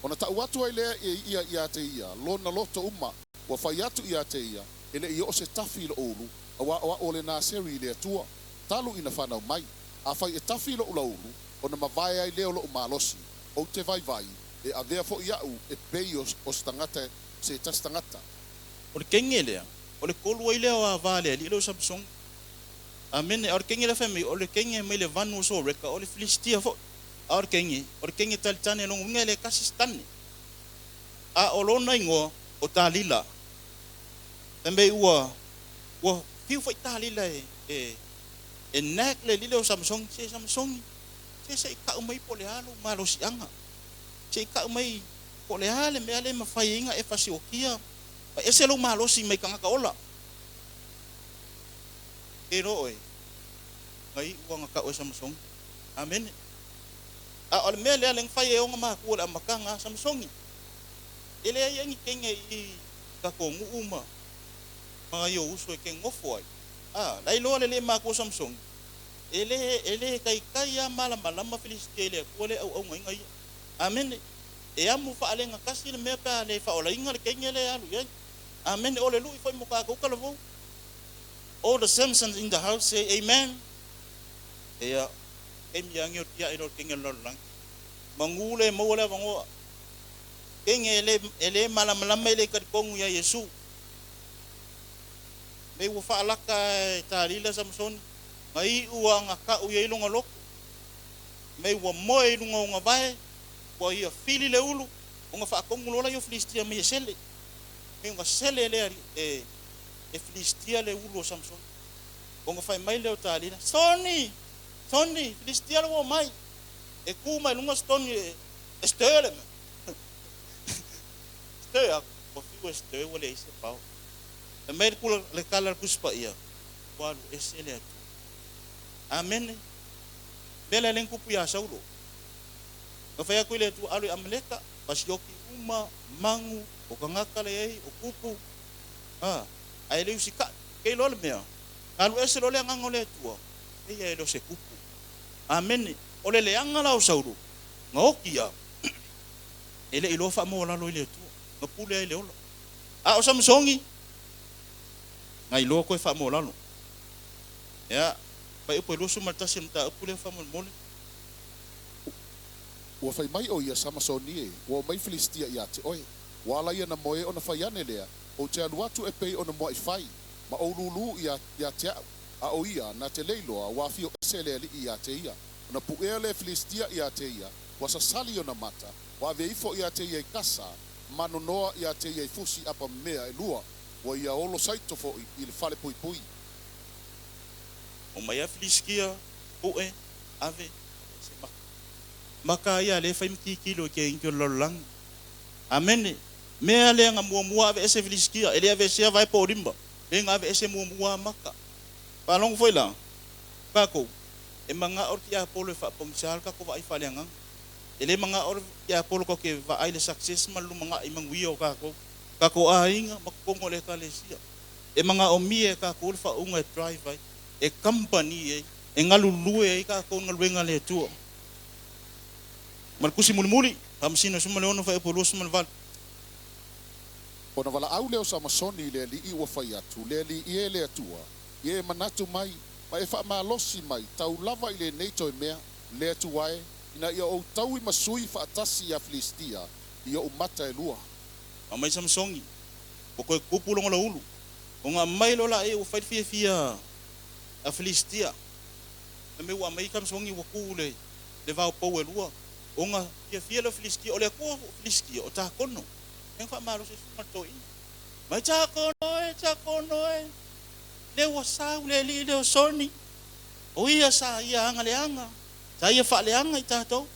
Ona tau atu ai lea e ia ia te ia lona loto uma, ua fai atu ia te ia, E le i oo se tafi i loʻu ulu, auā o aʻu o le Naseri i le Atua, talu ina fanau mai. Afai e tafi i loʻu lauulu, ona mavae ai lea o loʻu malosi, ou te vaivai, e avea foʻi aʻu e pei o se tagata se tasi tagata. O le kenge lea, o le tolu ai lea o ava a le alii lea o Samusoni. Amene. A o le kenge lea fai mai, o le kenge mai le vanu o Soreka, o le Filistia foi. A o le kenge, o le kenge talitane, lona uiga e le tasi se tane. A o lona igoa, o Talila. Fai mai ua, ua fiu foi Talila e, e, e nag le alii lea o Samusoni, Se Samusoni, se se i tau mai po o le a lou malosiaga. Se i tau mai po o le a le mea lea e mafai ai ona e fasiokia ma ese lou malosi mai tagata ola. Ke iloa oe, na iu lava na tau e Samusoni. Amene. A o le mea lea lea na fai e ona matua i le amataga a Samusoni, e leai ai ni kenge i tatou nuu ma ma nai ou uso e te nofo ai. A, la iloa lelei e matua o Samusoni, e le, e le taitai lava malamalama Filistia i le Atua lea e auaunaina ia. Amene. E amo faalegatasi le mea pe a le faaolaina le kenge lea e alu i ai. Amene. O le lui foi mo tatou talavou. All the Samsons in the house say amen. Ia, taimi agi o le tiai loa o le kegi a le lalolagi. Magu le maua le avanoa. Kegi e le, e le malamalama e le i talitonu ia Iesu. Mei ua faalaka e Talila Samasoni, na iu a na tau i ai lona loto. Mei ua moe i luga o ona vae, ua ia fili le ulu, ona faatonu loa laia o Filistia mai e sele. Mei ona sele lea e, e Filistia le ulu o Samasoni. Ona fai mai lea o Talila, Soni! Soni! Filistia le ua omai! E tu mai luga Soni e, e stir le mea. Stir aku, ua fiu e stir ua leai se power. Fai mai le kula, le tala a le Tusi Paia, ua alu ese le Atua. Amene. Mea lea lea na tupu ia Saulo. Na fai atu i le Atua, alu i Amaleka, fasioki uma, manu, o tagata la i ai, o tupu, a, ae le usitai. Ke iloa le mea, na alu ese loa le Agaga o le Atua, e ia e le o se tupu. Amene. O le leaga la o Saulo, na oti ia, e le i iloa faamaualalo i le Atua, na pule ai i le ola. A o Samusoni, na iloa toe faamaualalo. Ia, fuaiupu e 21 o le mataupu lea faamolemole. Ua fai mai ʻo ia, Samasoni e, ua omai Filistia iā te ʻoe. Ua ala ia na moe ona fai ane lea, Ou te alu atu e pei ona muaʻi fai, ma ou lūlū iā, iā te aʻu. A ʻo ia, na te leiloa, ua afio ese le aliʻi iā te ia. Ona puʻea le Filistia iā te ia, ua sasali ona mata, ua ave ifo iā te ia i Kasa, ma nonoa iā te ia i fusi apa mea ʻelua, ua ia olo saito foʻi i le fale puipui. Omai a Filistia, puʻe, ave, ave se maka. Maka ia lea e fai ma kikilo i ke engi o le lalolagi. Amene. Mea lea na muamua aveese Filistia, e le aveesea vae po o lima, lea na aveese muamua a maka. Faalogo foi la, kakou, e manao le tiapolo e faapogisa le tatou vaai faaleagaga. E le manao le tiapolo tatou te vaai le success ma le lumanai manuia o tatou, tatou aiga ma totonu o le Ekalesia. E manaomia e tatou le faauuga e drive ai, e company ai, e galulue ai tatou i galuega a le Atua. Ma le tusi mulimuli, Faamasino 16 fuaiupu 28. Ona valaau lea o Samasoni i le alii ua fai atu, Le alii e, le Atua, ia e manatu mai, ma e faamalosi mai, tau lava i lenei toe mea, le Atua e, ina ia ou taui ma sui faatasi iā Filistia i oʻu mata e lua. Aumai Samasoni, ua toe tupu lona loulu, ona aumai loa laia ua fai le fiafia a Filistia. Fai mai ua aumai Samasoni ua tu i le vao pou e lua, ona fiafia lea o Filistia, o le Atua o Filistia o Takono. Lea na faamalosi ai susuga i le toeaina. Mai Takono e, Takono e, lea ua sau le alii lea o Soni, o ia sa ia aga leaga, sa ia faaleaga i tatou.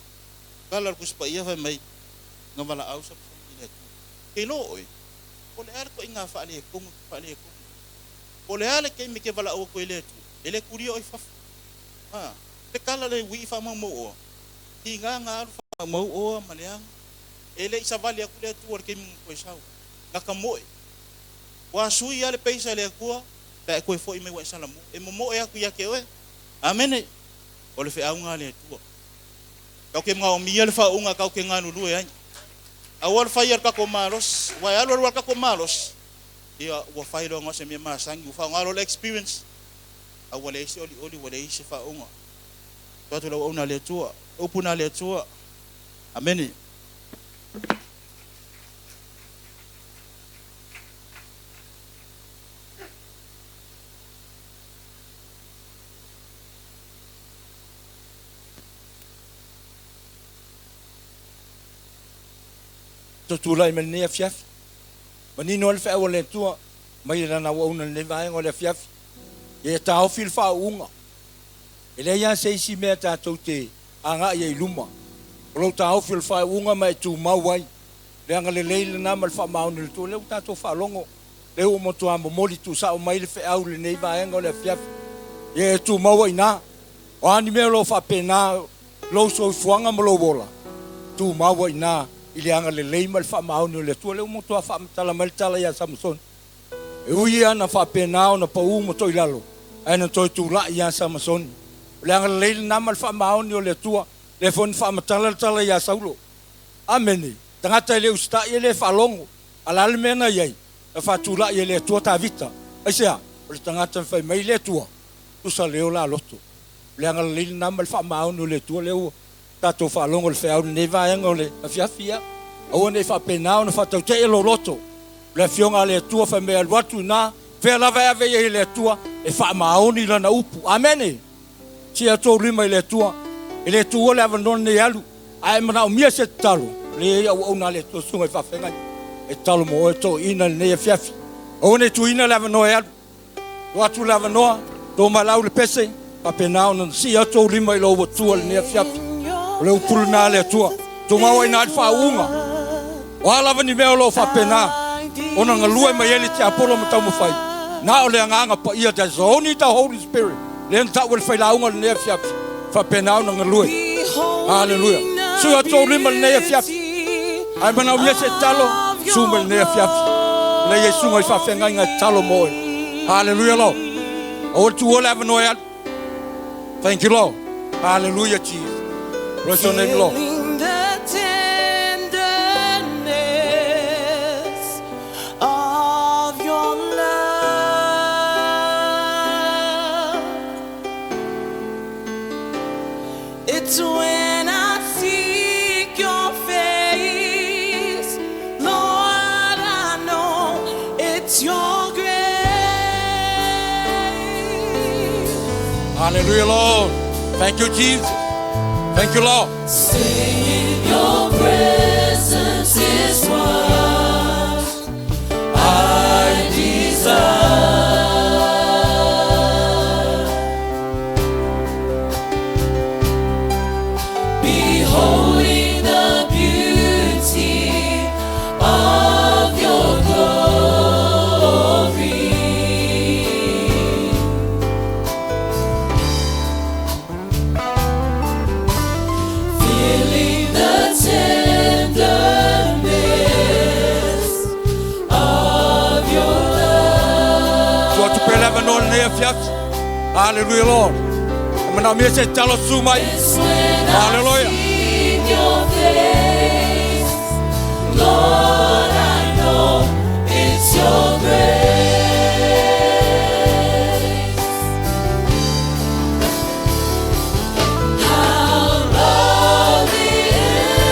Tala o le Tusi Paia fai mai, na valaau Samusoni i le Atua. Ke iloa oe, po o le a le ituaiga faaletonu e te faaletonu ai, po o le a le taimi e te valaau atu ai i le Atua, e le tulia oe i fafo. A, le tala le uii faamaumau oa, tiga na alu faamaumau oa ma leaga. E le i savali atu le Atua i le taimi na toe sau ai, na ka moe. Ua sui lava le peisa e le Atua pe a e toe foi mai ua e salamo. E momoe atu ia te oe. Amene. O le feauga a le Atua. Tatou te maomia le faauuga tatou te galulue ai. Aua le faia le tatou malosi, aua e alu alu lava le tatou malosi, ia ua fai loa na o se mea masani, ua faaaoga loa le experience, a ua leai se olioli, ua leai se faauuga. Tuu atu i le auauna a le Atua, upu na a le Atua. Amene. Tou tulai mai lenei afiafi. Manino ai le feau a le Atua mai Lana auauna i lenei vaega o le afiafi. Ia taofi le faauuga. E leai lava se isi mea tatou te agai ai i luma. O lou taofi o le faauuga ma e tumau ai. Le agalelei lena ma le faamaoni o le Atua, lea ua tatou faalogo, lea ua matua momoli tuusao mai le feau i lenei vaega o le afiafi. Ia e tumau ai i ina. O a ni mea o lo o faapena lou soifuaga ma lou ola, tumau ai i ina i le agalelei ma le faamaoni o le Atua. Lea ua matua faamatala mai le tala ia Samusoni. E ui ia na faapena ona pau ma toilalo, ae na toe tulai ia Samasoni. O le agalelei lena ma le faamaoni o le Atua, lea foi na faamatala le tala ia Saulo. Amene. Tagata e le usitai e le faalogo. A o le a le mea na i ai? Na faatulai e le Atua Tavita. Aisea? O le tagata na fai mai le Atua, tusa leo la loto. O le agalelei lena ma le faamaoni o le Atua lea ua tatou faalogo i le feau i lenei vaega o le afiafi, ia. Aua ne i faapena ona faatautaia lou loto. O le Afioga a le Atua fai mai e alu atu i ina, fea lava e ave i ai e le Atua, e faamaoni Lana upu. Amene! Sii atu ou lima i le Atua. E le tuua le avanoa lenei e alu, a e manaomia se tatalo, o lea e i ai auauna a le Atua Susuga i Faafeagai e tatalo mo oe toeaina i lenei afiafi. Aua ne i tuuina le avanoa e alu. Tuu atu le avanoa, to mai lau le pese, faapena ona sii atu ou lima i lou Atua i lenei afiafi. O le upu lena a le Atua. Tumau ai i ina le faauuga. O a lava ni mea o lo o faapena ona galue mai ai le tiapolo ma taumafai, na o le Agaga Paia, there's only the Holy Spirit, lea na tau e le failauga i lenei afiafi, faapena ona galue. Haleluia. Sui atu ou lima i lenei afiafi. Ae manaomia se tatalo, susu mai i lenei afiafi. O lea e i ai susuga i faafeagaiga e tatalo mo oe. Haleluia Lord. Aua le tuua le avanoa e alu. Thank you Lord. Hallelujah Jesus. Bless your name Lord. Feeling the tenderness of your love. It's when I seek your face, Lord, I know it's your grace. Hallelujah Lord. Thank you Jesus. Thank you Lord. Stay in your presence is what I desire. Beholding the beauty of your glory. Feeling the tenderness of your love. Tuu atu pea le avanoa i lenei afiafi. Hallelujah Lord. E manaomia se tatalo susu mai. It's when I Hallelujah. seek your face, Lord, I know it's your grace. How lovely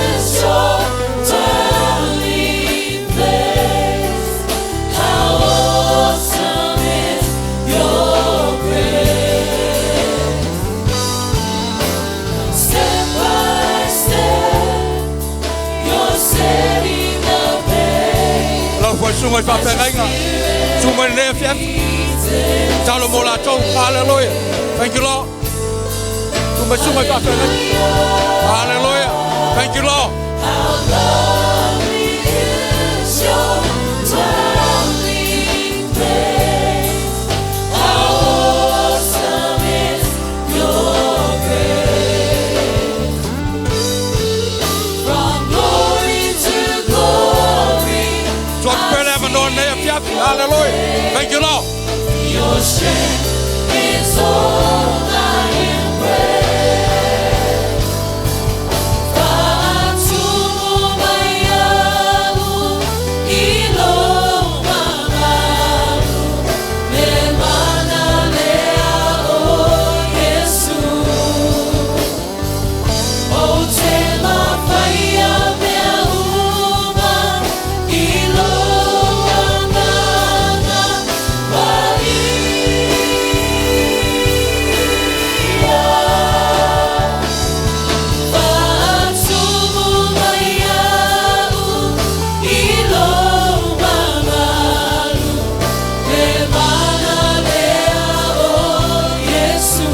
is your dwelling place. How awesome is your grace. Step by step, you're setting the pace. Lau foi susuga i faafeagaiga. Susu mai i lenei afiafi. Tatalo mo latou. Hallelujah. Thank you Lord. Susu mai susuga i faafeagaiga. Hallelujah. Thank you Lord. How lovely is your dwelling place. How awesome is your grace. From glory to glory, Tuu atu pea le avanoa i lenei afiafi. Hallelujah. Thank you Lord. your strength is all I embrace. Fa'atumu mai a'u i lou mamalu, le mana lea o Iesu. Ou te mafaia mea uma i lou Agaga Paia. Fa'atumu mai a'u i lou mamalu, le mana lea o Iesu.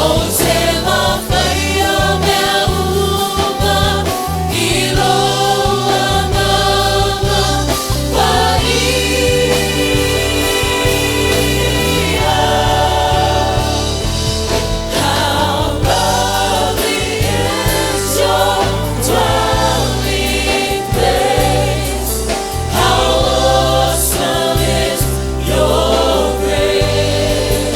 Ou te mafaia mea uma i lou Agaga Paia. How lovely is your dwelling place. How awesome is your grace.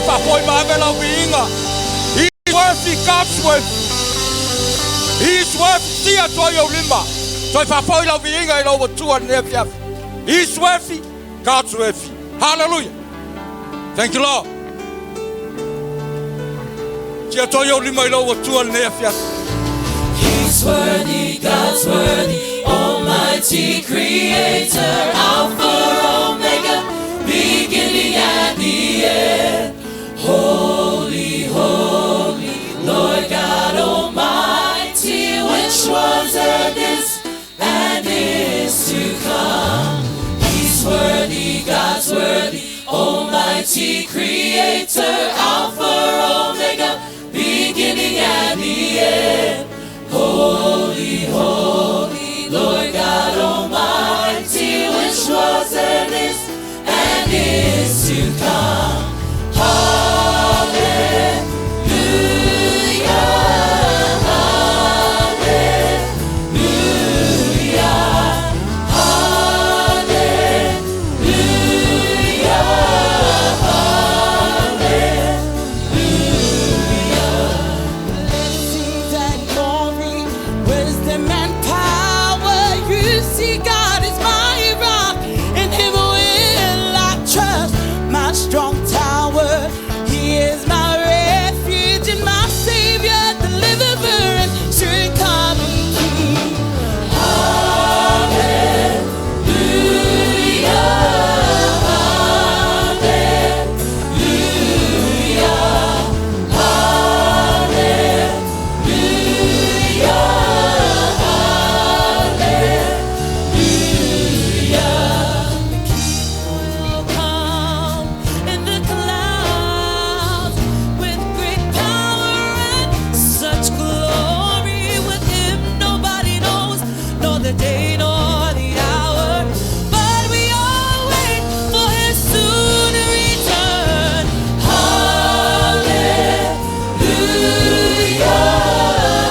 faafoi ma ave lau viiga. He's worthy, God's worthy. He's worthy. Sia atu ai ou lima. Toe faafoi lau viiga i lou Atua i lenei afiafi. He's worthy, God's worthy. Hallelujah. Thank you, Lord. Sia atu ai ou lima i lou Atua i lenei afiafi. He's worthy, God's worthy, Almighty Creator, Alpha, Omega, beginning and the end. Holy, holy, Lord God Almighty, which was and is and is to come. He's worthy, God's worthy, Almighty Creator, Alpha, Omega, beginning and the end. Holy, holy, Lord God Almighty, which was and is to come. Hallelujah, hallelujah, hallelujah, Blessings and glory, wisdom and power. You see, God is my rock, in Him will I trust. My strong tower, He is my refuge and my Savior, deliverer and soon coming King. Will come in the clouds with great power and such glory. With Him, nobody knows, nor the day nor the hour. But we all wait for His soon return. Hallelujah,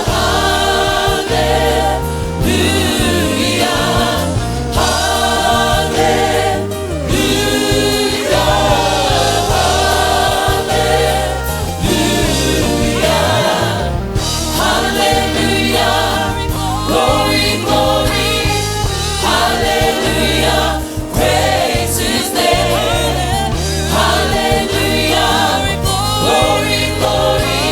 hallelujah, hallelujah. Glory, glory, hallelujah. Praise His name. Hallelujah. Glory, glory,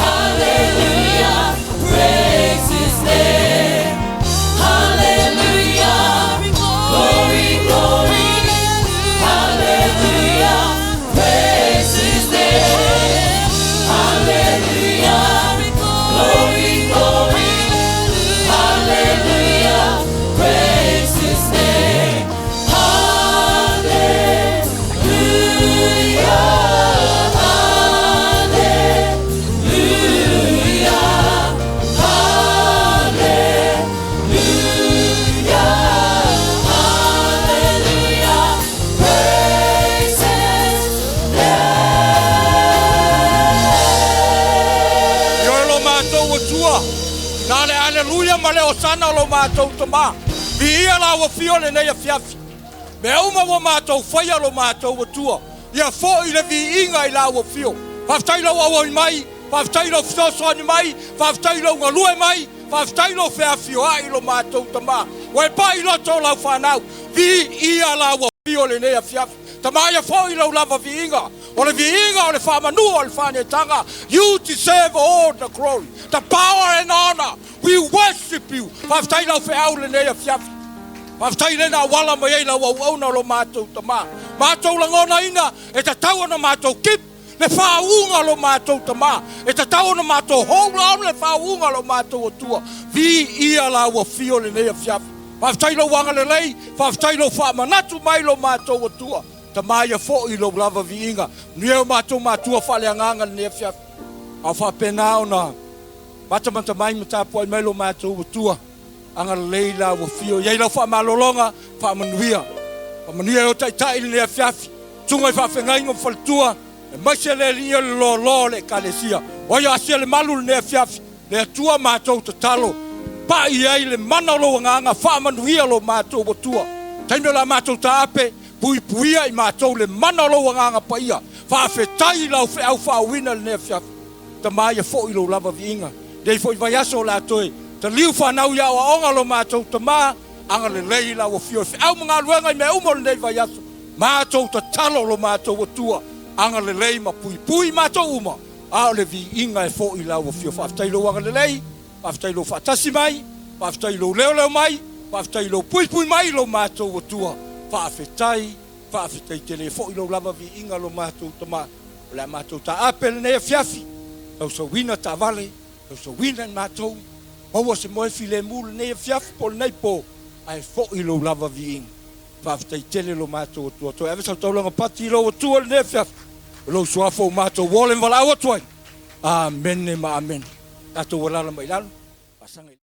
hallelujah. Praise His name. Hallelujah. Glory, glory, hallelujah. Praise His name. Hallelujah. Glory, glory, hallelujah. Praise His name. Hallelujah. Hallelujah. Hallelujah. Hallelujah. Praise His Ioe lo matou Atua, na le aleluia ma le osana o lo matou Tama. Viia lau afio lenei afiafi. Mea uma ua matou faia lo matou Atua, ia foi le viiga i lau afio. Faafetai lou auai mai, faafetai lou fesoasoani mai, faafetai lou galue mai, faafetai lou feafioai lo matou Tama. Ua e pai loto o lau fanau, viia lau afio lenei afiafi. Tama ia foi lou lava viiga. O le viiga o le faamanua o le faanetaga. You deserve all the glory, the power and honor. We worship you. Faafetai lau feau lenei afiafi. Faafetai le na auala mai ai lau auauna o lo matou Tama. Matou lagonaina e tatau ona matou keep le faauuga o lo matou Tama. E tatau ona matou hold on le faauuga o lo matou Atua. Viia lau afio lenei afiafi. Faafetai lou agalelei, faafetai lou faamanatu mai lo matou Atua. Tama ia foi lou lava viiga. Manuia o matou matua faaleagaga lenei afiafi. A o faapena ona matamata mai ma tapuai mai lo matou Atua. Agalelei lau afio. Iai lau faamalologa, faamanuia. Faamanuia e o taitai lenei afiafi. Susuga i faafegaiga ma faletua, aemaise le alii o le loaloa o le Ekalesia. O ai o asia le malu lenei afiafi, le Atua matou tatalo, pai ai le mana o lou agaga, faamanuia lo matou Atua. Taimi o la matou taape, puipuia i matou le mana o lou agaga paia. Faafetai i lau feau faauuina i lenei afiafi. Tama ia foi lou lava viiga. Nei foi vaiaso o le a toe taliu fanau i aoaoga lo matou Tama, agalelei i lau afio e feau ma galuega i mea uma o lenei vaiaso. Matou tatalo lo matou Atua, agalelei ma puipui matou uma, a o le viiga e foi i lau afio. Faafetai i lou agalelei, faafetai i lou faatasi mai, faafetai i lou leoleo mai, faafetai i lou puipui mai lo matou Atua. Faafetai, faafetai tele foi lou lava viiga lo matou Tama. O le a matou taape lenei afiafi, tausauina taavale, tausauina i matou, maua se moe filemu lenei afiafi po o lenei po, ae foi lou lava viiga. Faafetai tele lo matou Atua. Toe ave sau taulaga pati i lou Atua lenei afiafi, o lou suafa ua matou ole ma valaau atu ai. Amene ma amene. Tatou alaala mai i lalo, faasaga i.